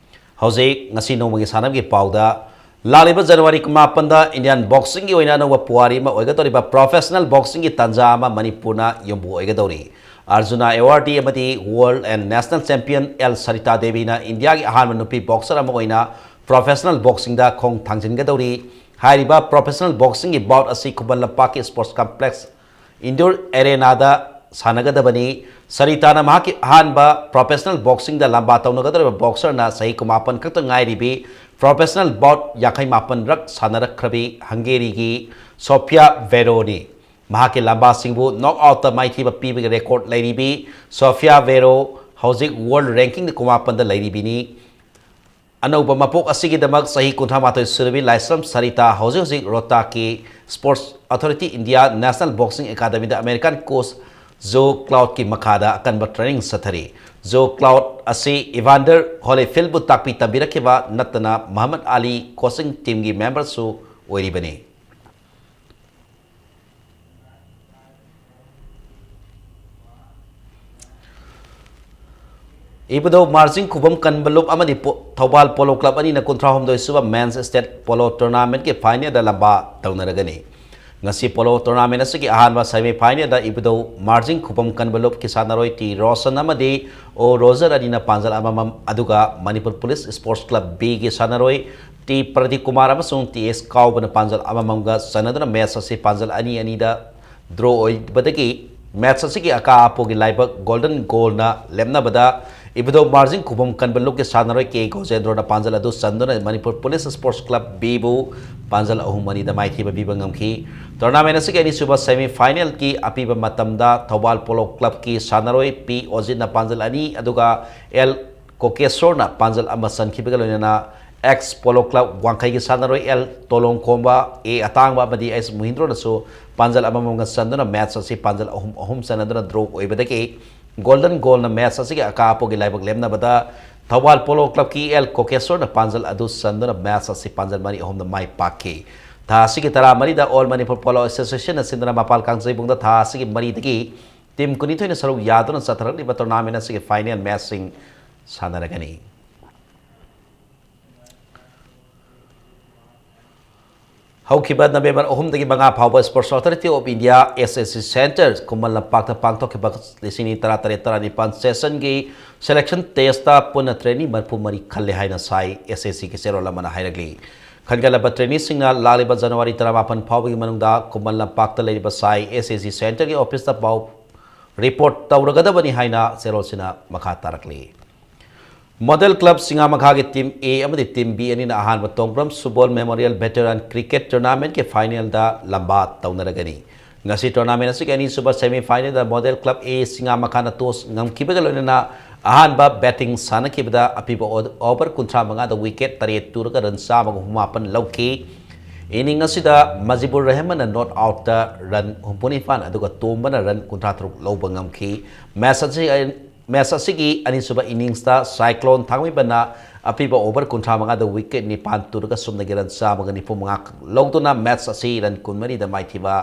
ꯍꯧꯖꯤꯛ ꯉꯁꯤ ꯅꯣꯡꯃꯒꯤ ꯁꯥꯟꯅꯕꯒꯤ ꯄꯥꯎꯗ, ꯂꯥꯛꯂꯤꯕ ꯖꯅꯋꯥꯔꯤ ꯀꯨꯟꯃꯥꯄꯟꯗ ꯏꯟꯗꯤꯌꯥꯟ ꯕꯣꯛꯁꯤꯡꯒꯤ ꯑꯣꯏꯅ ꯑꯅꯧꯕ ꯄꯨꯋꯥꯔꯤ ꯑꯃ ꯑꯣꯏꯒꯗꯧꯔꯤꯕ ꯄ꯭ꯔꯣꯐꯦꯁꯅꯦꯜ ꯕꯣꯛꯁꯤꯡꯒꯤ ꯇꯥꯟꯖꯥ ꯑꯃ ꯃꯅꯤꯄꯨꯔꯅ ꯌꯨꯝꯕꯨ ꯑꯣꯏꯒꯗꯧꯔꯤ꯫ ꯑꯔꯖꯨꯅꯥ ꯑꯦꯋꯥꯔꯗꯤ ꯑꯃꯗꯤ world and national champion L Sarita ꯗꯦꯕꯤꯅ ꯏꯟꯗꯤꯌꯥꯒꯤ ꯑꯍꯥꯟꯕ ꯅꯨꯄꯤ ꯕꯣꯛꯁꯔ ꯑꯃ ꯑꯣꯏꯅ ꯄ꯭ꯔꯣꯐꯦꯁꯅꯦꯜ ꯕꯣꯛꯁꯤꯡꯗ ꯈꯣꯡ ꯊꯥꯡꯖꯤꯟꯒꯗꯧꯔꯤ꯫ ꯍꯥꯏꯔꯤꯕ ꯄ꯭ꯔꯣꯐꯦꯁꯅꯦꯜ ꯕꯣꯛꯁꯤꯡꯒꯤ ꯕꯥꯎꯠ ꯑꯁꯤ ꯈꯨꯃꯟ ꯂꯝꯄꯥꯛꯀꯤ ꯁ꯭ꯄꯣꯔꯠꯁ ꯀꯝꯄ꯭ꯂꯦꯛꯁ ꯏꯟꯗꯣꯔ ꯑꯦꯔꯦꯅꯥꯗ ꯁꯥꯟꯅꯒꯗꯕꯅꯤ꯫ ꯁꯔꯤꯇꯥꯅ ꯃꯍꯥꯛꯀꯤ ꯑꯍꯥꯟꯕ ꯄ꯭ꯔꯣꯐꯦꯁꯅꯦꯜ ꯕꯣꯛꯁꯤꯡꯗ ꯂꯝꯕꯥ ꯇꯧꯅꯒꯗꯧꯔꯤꯕ ꯕꯣꯛꯁꯔꯅ ꯆꯍꯤ ꯀꯨꯟꯃꯥꯄꯟ ꯈꯛꯇ ꯉꯥꯏꯔꯤꯕꯤ, ꯄ꯭ꯔꯣꯐꯦꯁꯅꯦꯜ ꯕꯥꯎꯠ ꯌꯥꯡꯈꯩ ꯃꯥꯄꯟ ꯔꯛ ꯁꯥꯟꯅꯔꯛꯈ꯭ꯔꯕꯤ ꯍꯪꯒꯦꯔꯤꯒꯤ ꯁꯣꯐꯤꯌꯥ ꯚꯦꯔꯣꯅꯤ꯫ ꯃꯍꯥꯛꯀꯤ ꯂꯝꯕꯥꯁꯤꯡꯕꯨ ꯅꯣꯛ ꯑꯥꯎꯠꯇ ꯃꯥꯏꯊꯤꯕ ꯄꯤꯕꯒꯤ ꯔꯦꯀꯣꯔꯗ ꯂꯩꯔꯤꯕꯤ ꯁꯣꯐꯤꯌꯥ ꯚꯦꯔꯣ ꯍꯧꯖꯤꯛ ꯋꯥꯔꯜꯗ ꯔꯦꯡꯀꯤꯡꯗ ꯀꯨꯟꯃꯥꯄꯟꯗ ꯂꯩꯔꯤꯕꯤꯅꯤ꯫ ꯑꯅꯧꯕ ꯃꯄꯣꯛ ꯑꯁꯤꯒꯤꯗꯃꯛ ꯆꯍꯤ ꯀꯨꯟꯊ꯭ꯔꯥ ꯃꯥꯊꯣꯏ ꯁꯨꯔꯕꯤ ꯂꯥꯏꯁ꯭ꯔꯝ ꯁꯔꯤꯇꯥ ꯍꯧꯖꯤꯛ ꯍꯧꯖꯤꯛ ꯔꯣꯍꯇꯥꯛꯀꯤ sports authority India national boxing ꯑꯦꯀꯥꯗꯃꯤꯗ ꯑꯃꯦꯔꯤꯀꯥꯟ ꯀꯣꯆ ꯖꯣ ꯀ꯭ꯂꯥꯎꯗꯀꯤ ꯃꯈꯥꯗ ꯑꯀꯟꯕ ꯇ꯭ꯔꯦꯅꯤꯡ ꯆꯠꯊꯔꯤ꯫ ꯖꯣ ꯀ꯭ꯂꯥꯎꯗ ꯑꯁꯤ ꯏꯚꯥꯟꯗꯔ ꯍꯣꯂꯤꯐꯤꯜꯕꯨ ꯇꯥꯛꯄꯤ ꯇꯝꯕꯤꯔꯛꯈꯤꯕ ꯅꯠꯇꯅ ꯃꯍꯃꯗ ꯑꯂꯤ ꯀꯣꯆꯤꯡ ꯇꯤꯝꯒꯤ ꯃꯦꯝꯕꯔꯁꯨ ꯑꯣꯏꯔꯤꯕꯅꯤ꯫ ꯏꯕꯨꯙꯧ ꯃꯥꯔꯖꯤꯡ ꯈꯨꯕꯝ ꯀꯟꯕ ꯂꯨꯞ ꯑꯃꯗꯤ ꯄꯣ-, ꯊꯧꯕꯥꯜ ꯄꯣꯂꯣ ꯀ꯭ꯂꯕ ꯑꯅꯤꯅ ꯀꯨꯟꯊ꯭ꯔꯥ ꯍꯨꯝꯗꯣꯏ ꯁꯨꯕ ꯃꯦꯟꯁ ꯁ꯭ꯇꯦꯠ ꯄꯣꯂꯣ ꯇꯣꯔꯅꯥꯃꯦꯟꯠꯀꯤ ꯐꯥꯏꯅꯦꯜꯗ ꯂꯝꯕꯥ ꯇꯧꯅꯔꯒꯅꯤ꯫ ꯉꯁꯤ ꯄꯣꯂꯣ ꯇꯣꯔꯅꯥꯃꯦꯟ ꯑꯁꯤꯒꯤ ꯑꯍꯥꯟꯕ ꯁꯦꯃꯤ ꯐꯥꯏꯅꯦꯜꯗ ꯏꯕꯨꯙꯧ ꯃꯥꯔꯖꯤꯡ ꯈꯨꯕꯝ ꯀꯟꯕ ꯂꯨꯞꯀꯤ ꯁꯥꯟꯅꯔꯣꯏ ꯇꯤ ꯔꯣꯁꯟ ꯑꯃꯗꯤ ꯑꯣ ꯔꯣꯖꯔ ꯑꯅꯤꯅ ꯄꯥꯟꯖꯜ ꯑꯃꯃꯝ, ꯑꯗꯨꯒ ꯃꯅꯤꯄꯨꯔ ꯄꯨꯂꯤꯁ ꯁ꯭ꯄꯣꯔꯠꯁ ꯀ꯭ꯂꯕ ꯕꯤꯒꯤ ꯁꯥꯟꯅꯔꯣꯏ ꯇꯤ ꯄ꯭ꯔꯗꯤꯞ ꯀꯨꯃꯥꯔ ꯑꯃꯁꯨꯡ ꯇꯤ ꯑꯦꯁ ꯀꯥꯎꯕꯅ ꯄꯥꯟꯖꯜ ꯑꯃꯃꯝꯒ ꯆꯟꯅꯗꯨꯅ ꯃꯦꯆ ꯑꯁꯤ ꯄꯥꯟꯖꯜ ꯑꯅꯤ ꯑꯅꯤꯗ ꯗ꯭ꯔꯣ ꯑꯣꯏꯕꯗꯒꯤ ꯃꯦꯆ ꯑꯁꯤꯒꯤ ꯑꯀꯥ ꯑꯄꯣꯒꯤ ꯂꯥꯏꯕꯛ ꯒꯣꯜꯗꯟ ꯒꯣꯜꯅ ꯂꯦꯞꯅꯕꯗ ꯏꯕꯨꯙꯧ ꯃꯥꯔꯖꯤꯡ ꯈꯨꯕꯝ ꯀꯟꯕ ꯂꯨꯞꯀꯤ ꯁꯥꯟꯅꯔꯣꯏ ꯀꯦ ꯒꯣꯖꯦꯟꯗ꯭ꯔꯣꯅ ꯄꯥꯟꯖꯜ ꯑꯗꯨ ꯆꯟꯗꯨꯅ ꯃꯅꯤꯄꯨꯔ ꯄꯨꯂꯤꯁ ꯁ꯭ꯄꯣꯔꯠꯁ ꯀ꯭ꯂꯕ ꯕꯤꯕꯨ ꯄꯥꯟꯖꯜ ꯑꯍꯨꯝ ꯑꯅꯤꯗ ꯃꯥꯏꯊꯤꯕ ꯄꯤꯕ ꯉꯝꯈꯤ꯫ ꯇꯣꯔꯅꯥꯃꯦꯟ ꯑꯁꯤꯒꯤ ꯑꯅꯤꯁꯨꯕ ꯁꯦꯃꯤ ꯐꯥꯏꯅꯦꯜꯒꯤ ꯑꯄꯤꯕ ꯃꯇꯝꯗ ꯊꯧꯕꯥꯜ ꯄꯣꯂꯣ ꯀ꯭ꯂꯕꯀꯤ ꯁꯥꯟꯅꯔꯣꯏ ꯄꯤ ꯑꯣꯖꯤꯠꯅ ꯄꯥꯟꯖꯜ ꯑꯅꯤ, ꯑꯗꯨꯒ ꯑꯦꯜ ꯀꯣꯀꯦꯁꯣꯔꯅ ꯄꯥꯟꯖꯜ ꯑꯃ ꯆꯟꯈꯤꯕꯒ ꯂꯣꯏꯅꯅ ꯑꯦꯛꯁ ꯄꯣꯂꯣ ꯀ꯭ꯂꯕ ꯋꯥꯡꯈꯩꯒꯤ ꯁꯥꯟꯅꯔꯣꯏ ꯑꯦꯜ ꯇꯣꯂꯣꯡꯈꯣꯝꯕ, ꯑꯦ ꯑꯇꯥꯡꯕ ꯑꯃꯗꯤ ꯑꯦꯁ ꯃꯨꯍꯤꯟꯗ꯭ꯔꯣꯅꯁꯨ ꯄꯥꯟꯖꯜ ꯑꯃꯃꯝꯒ ꯆꯟꯗꯨꯅ ꯃꯦꯆ ꯑꯁꯤ ꯄꯥꯟꯖꯜ ꯑꯍꯨꯝ ꯑꯍꯨꯝ ꯆꯟꯅꯗꯨꯅ ꯗ꯭ꯔꯣ ꯑꯣꯏꯕꯗꯒꯤ ꯒꯣꯜꯗꯟ ꯒꯣꯜꯅ ꯃꯦꯆ ꯑꯁꯤꯒꯤ ꯑꯀꯥ ꯑꯄꯣꯒꯤ ꯂꯥꯏꯕꯛ ꯂꯦꯞꯅꯕꯗ ꯊꯧꯕꯥꯜ ꯄꯣꯂꯣ ꯀ꯭ꯂꯕꯀꯤ ꯑꯦꯜ ꯀꯣꯀꯦꯁꯣꯔꯅ ꯄꯥꯟꯖꯜ ꯑꯗꯨ ꯆꯟꯗꯨꯅ ꯃꯦꯆ ꯑꯁꯤ ꯄꯥꯟꯖꯜ ꯃꯔꯤ ꯑꯍꯨꯝꯗ ꯃꯥꯏ ꯄꯥꯛꯈꯤ꯫ ꯊꯥ ꯑꯁꯤꯒꯤ ꯇꯔꯥꯃꯔꯤꯗ ꯑꯣꯜ ꯃꯅꯤꯄꯨꯔ ꯄꯣꯂꯣ ꯑꯦꯁꯣꯁꯤꯌꯦꯁꯟꯅ ꯁꯤꯟꯗꯨꯅ ꯃꯄꯥꯜ ꯀꯥꯡꯖꯩꯕꯨꯡꯗ ꯊꯥ ꯑꯁꯤꯒꯤ ꯃꯔꯤꯗꯒꯤ ꯇꯤꯝ ꯀꯨꯟꯅꯤꯊꯣꯏꯅ ꯁꯔꯨꯛ ꯌꯥꯗꯨꯅ ꯆꯠꯊꯔꯛꯂꯤꯕ ꯇꯣꯔꯅꯥꯃꯦꯟ ꯑꯁꯤꯒꯤ ꯐꯥꯏꯅꯦꯜ ꯃꯦꯆꯁꯤꯡ ꯁꯥꯟꯅꯔꯒꯅꯤ꯫ ꯍꯧꯈꯤꯕ ꯅꯕꯦꯝꯕꯔ ꯑꯍꯨꯝꯗꯒꯤ ꯃꯉꯥ ꯐꯥꯎꯕ Sports Authority of India, S A C Centre, ꯈꯨꯃꯟ ꯂꯝꯄꯥꯛꯇ ꯄꯥꯡꯊꯣꯛꯈꯤꯕ ꯂꯤꯁꯤꯡ ꯑꯅꯤ ꯇꯔꯥꯇꯔꯦꯠ ꯇꯔꯥꯅꯤꯄꯥꯟ ꯁꯦꯁꯟꯒꯤ ꯁꯦꯂꯦꯛꯁꯟ ꯇꯦꯁꯇ ꯄꯨꯟꯅ ꯇ꯭ꯔꯦꯅꯤ ꯃꯔꯤꯐꯨ ꯃꯔꯤ ꯈꯜꯂꯦ ꯍꯥꯏꯅ ꯁꯥꯏ ꯑꯦꯁ ꯑꯦ ꯁꯤꯒꯤ ꯆꯦꯔꯣꯜ ꯑꯃꯅ ꯍꯥꯏꯔꯛꯂꯤ꯫ ꯈꯟꯒꯠꯂꯕ ꯇ꯭ꯔꯦꯅꯤꯁꯤꯡꯅ ꯂꯥꯛꯂꯤꯕ ꯖꯅꯋꯥꯔꯤ ꯇꯔꯥꯃꯥꯄꯟ ꯐꯥꯎꯕꯒꯤ ꯃꯅꯨꯡꯗ ꯈꯨꯃꯟ ꯂꯝꯄꯥꯛꯇ ꯂꯩꯔꯤꯕ ꯁꯥꯏ ꯑꯦꯁ ꯑꯦ ꯁꯤ ꯁꯦꯟꯇꯔꯒꯤ ꯑꯣꯐꯤꯁꯇ ꯄꯥꯎ ꯔꯤꯄꯣꯔꯠ ꯇꯧꯔꯒꯗꯕꯅꯤ ꯍꯥꯏꯅ ꯆꯦꯔꯣꯜꯁꯤꯅ ꯃꯈꯥ ꯇꯥꯔꯛꯂꯤ꯫ ꯃꯣꯗꯦꯜ ꯀ꯭ꯂꯕ ꯁꯤꯡꯉꯥꯃꯈꯥꯒꯤ ꯇꯤꯝ ꯑꯦ ꯑꯃꯗꯤ ꯇꯤꯝ ꯕꯤ ꯑꯅꯤꯅ ꯑꯍꯥꯟꯕ ꯇꯣꯡꯕ꯭ꯔꯝ ꯁꯨꯕꯣꯜ ꯃꯦꯃꯣꯔꯤꯌꯦꯜ ꯚꯦꯇꯔꯥꯟ ꯀ꯭ꯔꯤꯀꯦꯠ ꯇꯣꯔꯅꯥꯃꯦꯟꯠꯀꯤ ꯐꯥꯏꯅꯦꯜꯗ ꯂꯝꯕꯥ ꯇꯧꯅꯔꯒꯅꯤ꯫ ꯉꯁꯤ ꯇꯣꯔꯅꯥꯃꯦꯟ ꯑꯁꯤꯒꯤ ꯑꯅꯤꯁꯨꯕ ꯁꯦꯃꯤ ꯐꯥꯏꯅꯦꯜꯗ ꯃꯣꯗꯦꯜ ꯀ꯭ꯂꯕ ꯑꯦ ꯁꯤꯡꯉꯥꯃꯈꯥꯅ ꯇꯣꯁ ꯉꯝꯈꯤꯕꯒ ꯂꯣꯏꯅꯅ ꯑꯍꯥꯟꯕ ꯕꯦꯇꯤꯡ ꯁꯥꯟꯅꯈꯤꯕꯗ ꯑꯄꯤꯕ ꯑꯣ-, ꯑꯣꯚꯔ ꯀꯨꯟꯊ꯭ꯔꯥ ꯃꯉꯥꯗ ꯋꯤꯀꯦꯠ ꯇꯔꯦꯠ ꯇꯨꯔꯒ ꯔꯟ ꯆꯥꯝꯃꯒ ꯍꯨꯝꯐꯨ ꯃꯥꯄꯟ ꯂꯧꯈꯤ꯫ ꯏꯅꯤꯡ ꯑꯁꯤꯗ ꯃꯖꯤꯕꯨꯔ ꯔꯦꯍꯃꯟꯅ ꯅꯣꯠ ꯑꯥꯎꯠꯇ ꯔꯟ ꯍꯨꯝꯐꯨ ꯅꯤꯄꯥꯟ, ꯑꯗꯨꯒ ꯇꯣꯝꯕꯅ ꯔꯟ ꯀꯨꯟꯊ꯭ꯔꯥ ꯇꯔꯨꯛ ꯂꯧꯕ ꯉꯝꯈꯤ꯫ ꯃꯦꯆ ꯑꯁꯤ ꯃꯦꯆ ꯑꯁꯤꯒꯤ ꯑꯅꯤꯁꯨꯕ ꯏꯅꯤꯡꯁꯇ ꯁꯥꯏꯀ꯭ꯂꯣꯟ ꯊꯥꯡꯃꯩꯕꯟꯅ ꯑꯄꯤꯕ ꯑꯣꯚꯔ ꯀꯨꯟꯊ꯭ꯔꯥ ꯃꯉꯥꯗ ꯋꯤꯀꯦꯠ ꯅꯤꯄꯥꯟ ꯇꯨꯔꯒ ꯁꯨꯞꯅꯒꯤ ꯔꯟ ꯆꯥꯝꯃꯒ ꯅꯤꯐꯨ ꯃꯉꯥ ꯂꯧꯗꯨꯅ ꯃꯦꯆ ꯑꯁꯤ ꯔꯟ ꯀꯨꯟꯃꯔꯤꯗ ꯃꯥꯏꯊꯤꯕ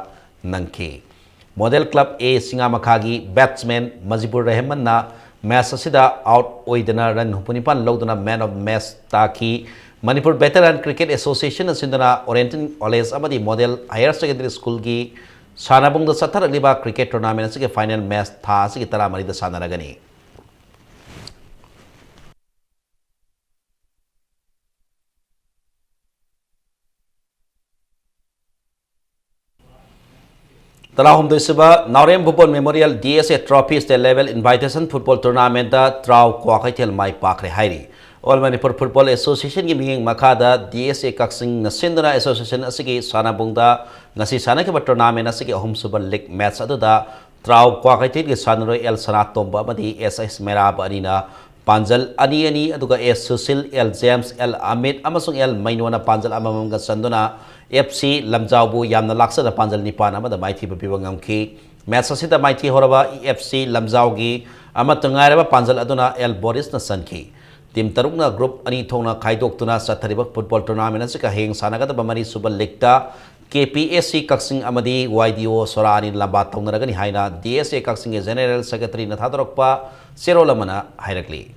ꯅꯪꯈꯤ꯫ ꯃꯣꯗꯦꯜ ꯀ꯭ꯂꯕ ꯑꯦ ꯁꯤꯡꯉꯥꯃꯈꯥꯒꯤ ꯕꯦꯠꯁꯃꯦꯟ ꯃꯖꯤꯕꯨꯔ ꯔꯦꯍꯃꯟꯅ ꯃꯦꯆ ꯑꯁꯤꯗ ꯑꯥꯎꯠ ꯑꯣꯏꯗꯅ ꯔꯟ ꯍꯨꯝꯐꯨ ꯅꯤꯄꯥꯟ ꯂꯧꯗꯨꯅ ꯃꯦꯟ ꯑꯣꯐ ꯃꯦꯆ ꯇꯥꯈꯤ꯫ Manipur Veteran Cricket Association ꯑꯁꯤꯟꯗꯨꯅ Oriental College ꯑꯃꯗꯤ Model Higher Secondary Schoolꯒꯤ ꯁꯥꯟꯅꯕꯨꯡꯗ ꯆꯠꯊꯔꯛꯂꯤꯕ cricket tournament ꯑꯁꯤꯒꯤ final match ꯊꯥ ꯑꯁꯤꯒꯤ ꯇꯔꯥꯃꯔꯤꯗ ꯁꯥꯟꯅꯔꯒꯅꯤ꯫ ꯇꯔꯥꯍꯨꯝꯗꯣꯏ ꯁꯨꯕ ꯅꯥꯎꯔꯦꯝ ꯚꯨꯕꯣꯟ Memorial D S A Trophy State Level Invitation Football Tournamentꯇ ꯇ꯭ꯔꯥꯎ Kwakeithel ꯃꯥꯏ ꯄꯥꯛꯈ꯭ꯔꯦ ꯍꯥꯏꯔꯤ꯫ All Manipur Football Associationꯒꯤ ꯃꯤꯠꯌꯦꯡ ꯃꯈꯥꯗ D S A ꯀꯛꯆꯤꯡꯅ ꯁꯤꯟꯗꯨꯅ association ꯑꯁꯤꯒꯤ ꯁꯥꯟꯅꯕꯨꯡꯗ ꯉꯁꯤ ꯁꯥꯟꯅꯈꯤꯕ tournament ꯑꯁꯤꯒꯤ ꯑꯍꯨꯝꯁꯨꯕ league match ꯑꯗꯨꯗ ꯇ꯭ꯔꯥꯎ ꯀ꯭ꯋꯥꯀꯩꯊꯦꯜꯒꯤ ꯁꯥꯟꯅꯔꯣꯏ L ꯁꯅꯥꯇꯣꯝꯕ ꯑꯃꯗꯤ S S ꯃꯩꯔꯥꯕ ꯑꯅꯤꯅ ꯄꯥꯟꯖꯜ ꯑꯅꯤ ꯑꯅꯤ, ꯑꯗꯨꯒ S Sushil, L James, L Amit ꯑꯃꯁꯨꯡ L ꯃꯩꯅꯣꯅ ꯄꯥꯟꯖꯜ ꯑꯃꯃꯝꯒ ꯆꯟꯗꯨꯅ F C ꯂꯝꯖꯥꯎꯕꯨ ꯌꯥꯝꯅ ꯂꯥꯛꯆꯅ ꯄꯥꯟꯖꯜ ꯅꯤꯄꯥꯟ ꯑꯃꯗ ꯃꯥꯏꯊꯤꯕ ꯄꯤꯕ ꯉꯝꯈꯤ꯫ Match ꯑꯁꯤꯗ ꯃꯥꯏꯊꯤ ꯍꯧꯔꯕ F C ꯂꯝꯖꯥꯎꯒꯤ ꯑꯃꯠꯇ ꯉꯥꯏꯔꯕ ꯄꯥꯟꯖꯜ ꯑꯗꯨꯅ L ꯕꯣꯔꯤꯁꯅ ꯆꯟꯈꯤ꯫ Team ꯇꯔꯨꯛꯅ group ꯑꯅꯤ ꯊꯣꯛꯅ ꯈꯥꯏꯗꯣꯛꯇꯨꯅ ꯆꯠꯊꯔꯤꯕ football tournament ꯑꯁꯤꯒ ꯍꯌꯦꯡ ꯁꯥꯟꯅꯒꯗꯕ ꯃꯔꯤꯁꯨꯕ leagueꯇ K P S C ꯀꯛꯆꯤꯡ ꯑꯃꯗꯤ Y D O ꯁꯣꯔꯥ ꯑꯅꯤ ꯂꯝꯕꯥ ꯇꯧꯅꯔꯒꯅꯤ ꯍꯥꯏꯅ D S A ꯀꯛꯆꯤꯡꯒꯤ General Secretaryꯅ ꯊꯥꯗꯣꯔꯛꯄ ꯆꯦꯔꯣꯜ ꯑꯃꯅ ꯍꯥꯏꯔꯛꯂꯤ꯫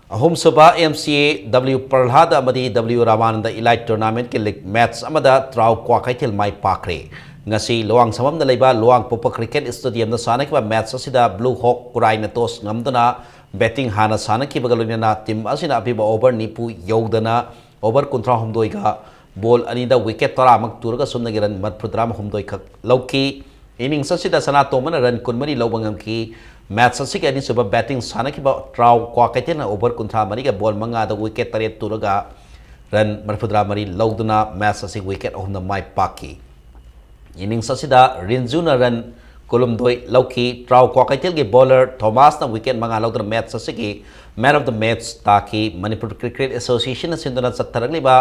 ꯑꯍꯨꯝꯁꯨꯕ M C A W ꯄ꯭ꯔꯍ꯭ꯂꯥꯗ ꯑꯃꯗꯤ W Ramanand Elite Tournamentꯀꯤ league match ꯑꯃꯗ ꯇ꯭ꯔꯥꯎ ꯀ꯭ꯋꯥꯀꯩꯊꯦꯜ ꯃꯥꯏ ꯄꯥꯛꯈ꯭ꯔꯦ꯫ ꯉꯁꯤ ꯂꯨꯋꯥꯡꯁꯪꯕꯝꯗ ꯂꯩꯕ ꯂꯨꯋꯥꯡꯄꯣꯛꯄ Cricket Stadiumꯗ ꯁꯥꯟꯅꯈꯤꯕ match ꯑꯁꯤꯗ Blue Hawk ꯀꯨꯔꯥꯏꯅ toss ꯉꯝꯗꯨꯅ batting ꯍꯥꯟꯅ ꯁꯥꯟꯅꯈꯤꯕꯒ ꯂꯣꯏꯅꯅ team ꯑꯁꯤꯅ ꯑꯄꯤꯕ over ꯅꯤꯐꯨ ꯌꯧꯗꯅ over ꯀꯨꯟꯊ꯭ꯔꯥꯍꯨꯝꯗꯣꯏꯒ ball ꯑꯅꯤꯗ wicket ꯇꯔꯥꯃꯛ ꯇꯨꯔꯒ ꯁꯨꯞꯅꯒꯤ run ꯃꯔꯤꯐꯨꯇꯔꯥꯍꯨꯝꯗꯣꯏ ꯈꯛ ꯂꯧꯈꯤ꯫ Innings ꯑꯁꯤꯗ ꯁꯅꯥꯇꯣꯝꯕꯅ run ꯀꯨꯟꯃꯔꯤ ꯂꯧꯕ ꯉꯝꯈꯤ꯫ Match ꯑꯁꯤꯒꯤ ꯑꯅꯤꯁꯨꯕ batting ꯁꯥꯟꯅꯈꯤꯕ ꯇ꯭ꯔꯥꯎ ꯀ꯭ꯋꯥꯀꯩꯊꯦꯜꯅ over ꯀꯨꯟꯊ꯭ꯔꯥ ꯃꯔꯤꯒ ball ꯃꯉꯥꯗ wicket ꯇꯔꯦꯠ ꯇꯨꯔꯒ run ꯃꯔꯤꯐꯨꯇꯔꯥ ꯃꯔꯤ ꯂꯧꯗꯨꯅ match ꯑꯁꯤ wicket ꯑꯍꯨꯝꯅ ꯃꯥꯏ ꯄꯥꯛꯈꯤ꯫ Innings ꯑꯁꯤꯗ ꯔꯤꯟꯖꯨꯅ run ꯀꯨꯟꯍꯨꯝꯗꯣꯏ ꯂꯧꯈꯤ꯫ ꯇ꯭ꯔꯥꯎ ꯀ꯭ꯋꯥꯀꯩꯊꯦꯜꯒꯤ bowler ꯊꯣꯃꯥꯁꯅ wicket ꯃꯉꯥ ꯂꯧꯗꯨꯅ match ꯑꯁꯤꯒꯤ man of the match ꯇꯥꯈꯤ꯫ ꯃꯅꯤꯄꯨꯔ Cricket Associationꯅ ꯁꯤꯟꯗꯨꯅ ꯆꯠꯊꯔꯛꯂꯤꯕ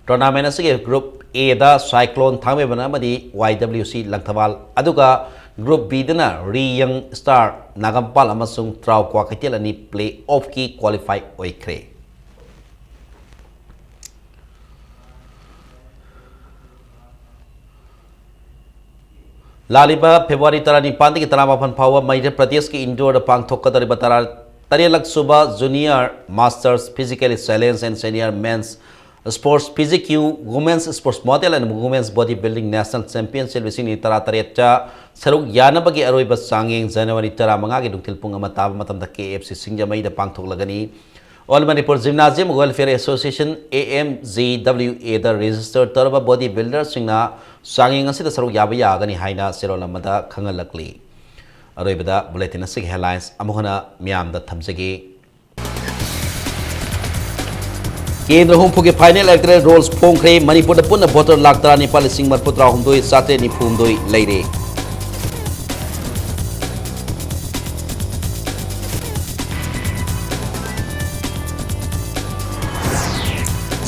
tournament ꯑꯁꯤꯒꯤ group Aꯗ Cyclone ꯊꯥꯡꯃꯩꯕꯟ ꯑꯃꯗꯤ Y W C ꯂꯪꯊꯕꯥꯜ, ꯑꯗꯨꯒ group Bꯗꯅ ꯔꯤ ꯌꯪ ꯁ꯭ꯇꯥꯔ ꯅꯥꯒꯝꯄꯥꯜ ꯑꯃꯁꯨꯡ ꯇ꯭ꯔꯥꯎ ꯀ꯭ꯋꯥꯀꯩꯊꯦꯜ ꯑꯅꯤ play offꯀꯤ qualify ꯑꯣꯏꯈ꯭ꯔꯦ꯫ ꯂꯥꯛꯂꯤꯕ February ꯇꯔꯥꯅꯤꯄꯥꯟꯗꯒꯤ ꯇꯔꯥꯃꯥꯄꯟ ꯐꯥꯎꯕ ꯃꯙ꯭ꯌ ꯄ꯭ꯔꯗꯦꯁꯀꯤ ꯏꯟꯗꯣꯔꯗ ꯄꯥꯡꯊꯣꯛꯀꯗꯧꯔꯤꯕ ꯇꯔꯥ ꯇꯔꯦꯠꯂꯛ ꯁꯨꯕ Junior Masters Physically Challenge and Senior Men's Sports P G Q Women's Sports Model and Women's Body Building National Championship ꯂꯤꯁꯤꯡ ꯑꯅꯤ ꯇꯔꯥꯇꯔꯦꯠꯇ ꯁꯔꯨꯛ ꯌꯥꯅꯕꯒꯤ ꯑꯔꯣꯏꯕ ꯆꯥꯡꯌꯦꯡ ꯖꯅꯋꯥꯔꯤ ꯇꯔꯥꯃꯉꯥꯒꯤ ꯅꯨꯡꯊꯤꯜ ꯄꯨꯡ ꯑꯃ ꯇꯥꯕ ꯃꯇꯝꯗ K F C ꯁꯤꯡꯖꯃꯩꯗ ꯄꯥꯡꯊꯣꯛꯂꯒꯅꯤ꯫ All Manipur Gymnasium Welfare Association, A M G W A the register ꯇꯧꯔꯕ body builderꯁꯤꯡꯅ ꯆꯥꯡꯌꯦꯡ ꯑꯁꯤꯗ ꯁꯔꯨꯛ ꯌꯥꯕ ꯌꯥꯒꯅꯤ ꯍꯥꯏꯅ ꯆꯦꯔꯣꯜ ꯑꯃꯗ ꯈꯪꯍꯜꯂꯛꯂꯤ꯫ ꯑꯔꯣꯏꯕꯗ bulletin ꯑꯁꯤꯒꯤ headlines ꯑꯃꯨꯛ ꯍꯟꯅ ꯃꯤꯌꯥꯝꯗ ꯊꯝꯖꯒꯦ꯫ ꯀꯦꯟꯗ꯭ꯔ ꯍꯨꯝꯐꯨꯒꯤ final electoral rolls ꯐꯣꯡꯈ꯭ꯔꯦ꯫ ꯃꯅꯤꯄꯨꯔꯗ ꯄꯨꯟꯅ voter ꯂꯥꯈ ꯇꯔꯥꯅꯤꯄꯥꯜ ꯂꯤꯁꯤꯡ ꯃꯔꯤꯐꯨꯇꯔꯥꯍꯨꯝꯗꯣꯏ ꯆꯥꯇ꯭ꯔꯦꯠ ꯅꯤꯐꯨꯍꯨꯝꯗꯣꯏ ꯂꯩꯔꯦ꯫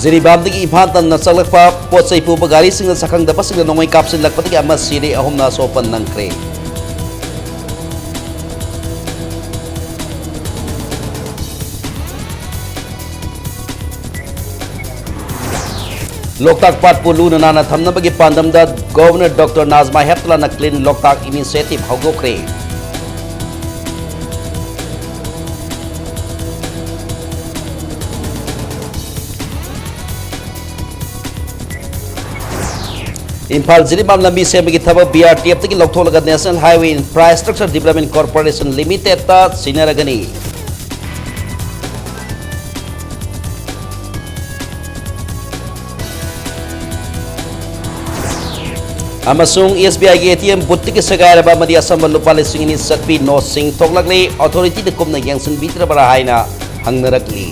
ꯖꯤꯔꯤꯕꯥꯝꯗꯒꯤ ꯏꯝꯐꯥꯜ ꯇꯝꯅ ꯆꯪꯂꯛꯄ ꯄꯣꯠ ꯆꯩ ꯄꯨꯕ ꯒꯥꯔꯤꯁꯤꯡꯅ ꯁꯛꯈꯪꯗꯕꯁꯤꯡꯅ ꯅꯣꯡꯃꯩ ꯀꯥꯞꯁꯤꯜꯂꯛꯄꯗꯒꯤ ꯑꯃ ꯁꯤꯔꯦ, ꯑꯍꯨꯝꯅ ꯑꯁꯣꯛ ꯑꯄꯟ ꯅꯪꯈ꯭ꯔꯦ꯫ ꯂꯣꯛꯇꯥꯛ ꯄꯥꯠꯄꯨ ꯂꯨꯅ ꯅꯥꯟꯅ ꯊꯝꯅꯕꯒꯤ ꯄꯥꯟꯗꯝꯗ Governor Doctor Najma Heptullahꯅ Clean Loktak Initiative ꯍꯧꯗꯣꯛꯈ꯭ꯔꯦ꯫ ꯏꯝꯐꯥꯜ ꯖꯤꯔꯤꯕꯥꯝ ꯂꯝꯕꯤ ꯁꯦꯝꯕꯒꯤ ꯊꯕꯛ B R T Fꯇꯒꯤ ꯂꯧꯊꯣꯛꯂꯒ National Highway Infrastructure Development Corporation Limitedꯇ ꯁꯤꯟꯅꯔꯒꯅꯤ꯫ ꯑꯃꯁꯨꯡ SBIꯒꯤ ATM boothꯇꯒꯤ ꯁꯦꯒꯥꯏꯔꯕ ꯑꯃꯗꯤ ꯑꯁꯝꯕ ꯂꯨꯄꯥ ꯂꯤꯁꯤꯡ ꯑꯅꯤ ꯆꯠꯄꯤ noteꯁꯤꯡ ꯊꯣꯛꯂꯛꯂꯤ꯫ Authorityꯗ ꯀꯨꯞꯅ ꯌꯦꯡꯁꯤꯟꯕꯤꯗ꯭ꯔꯕ꯭ꯔꯥ ꯍꯥꯏꯅ ꯍꯪꯅꯔꯛꯂꯤ꯫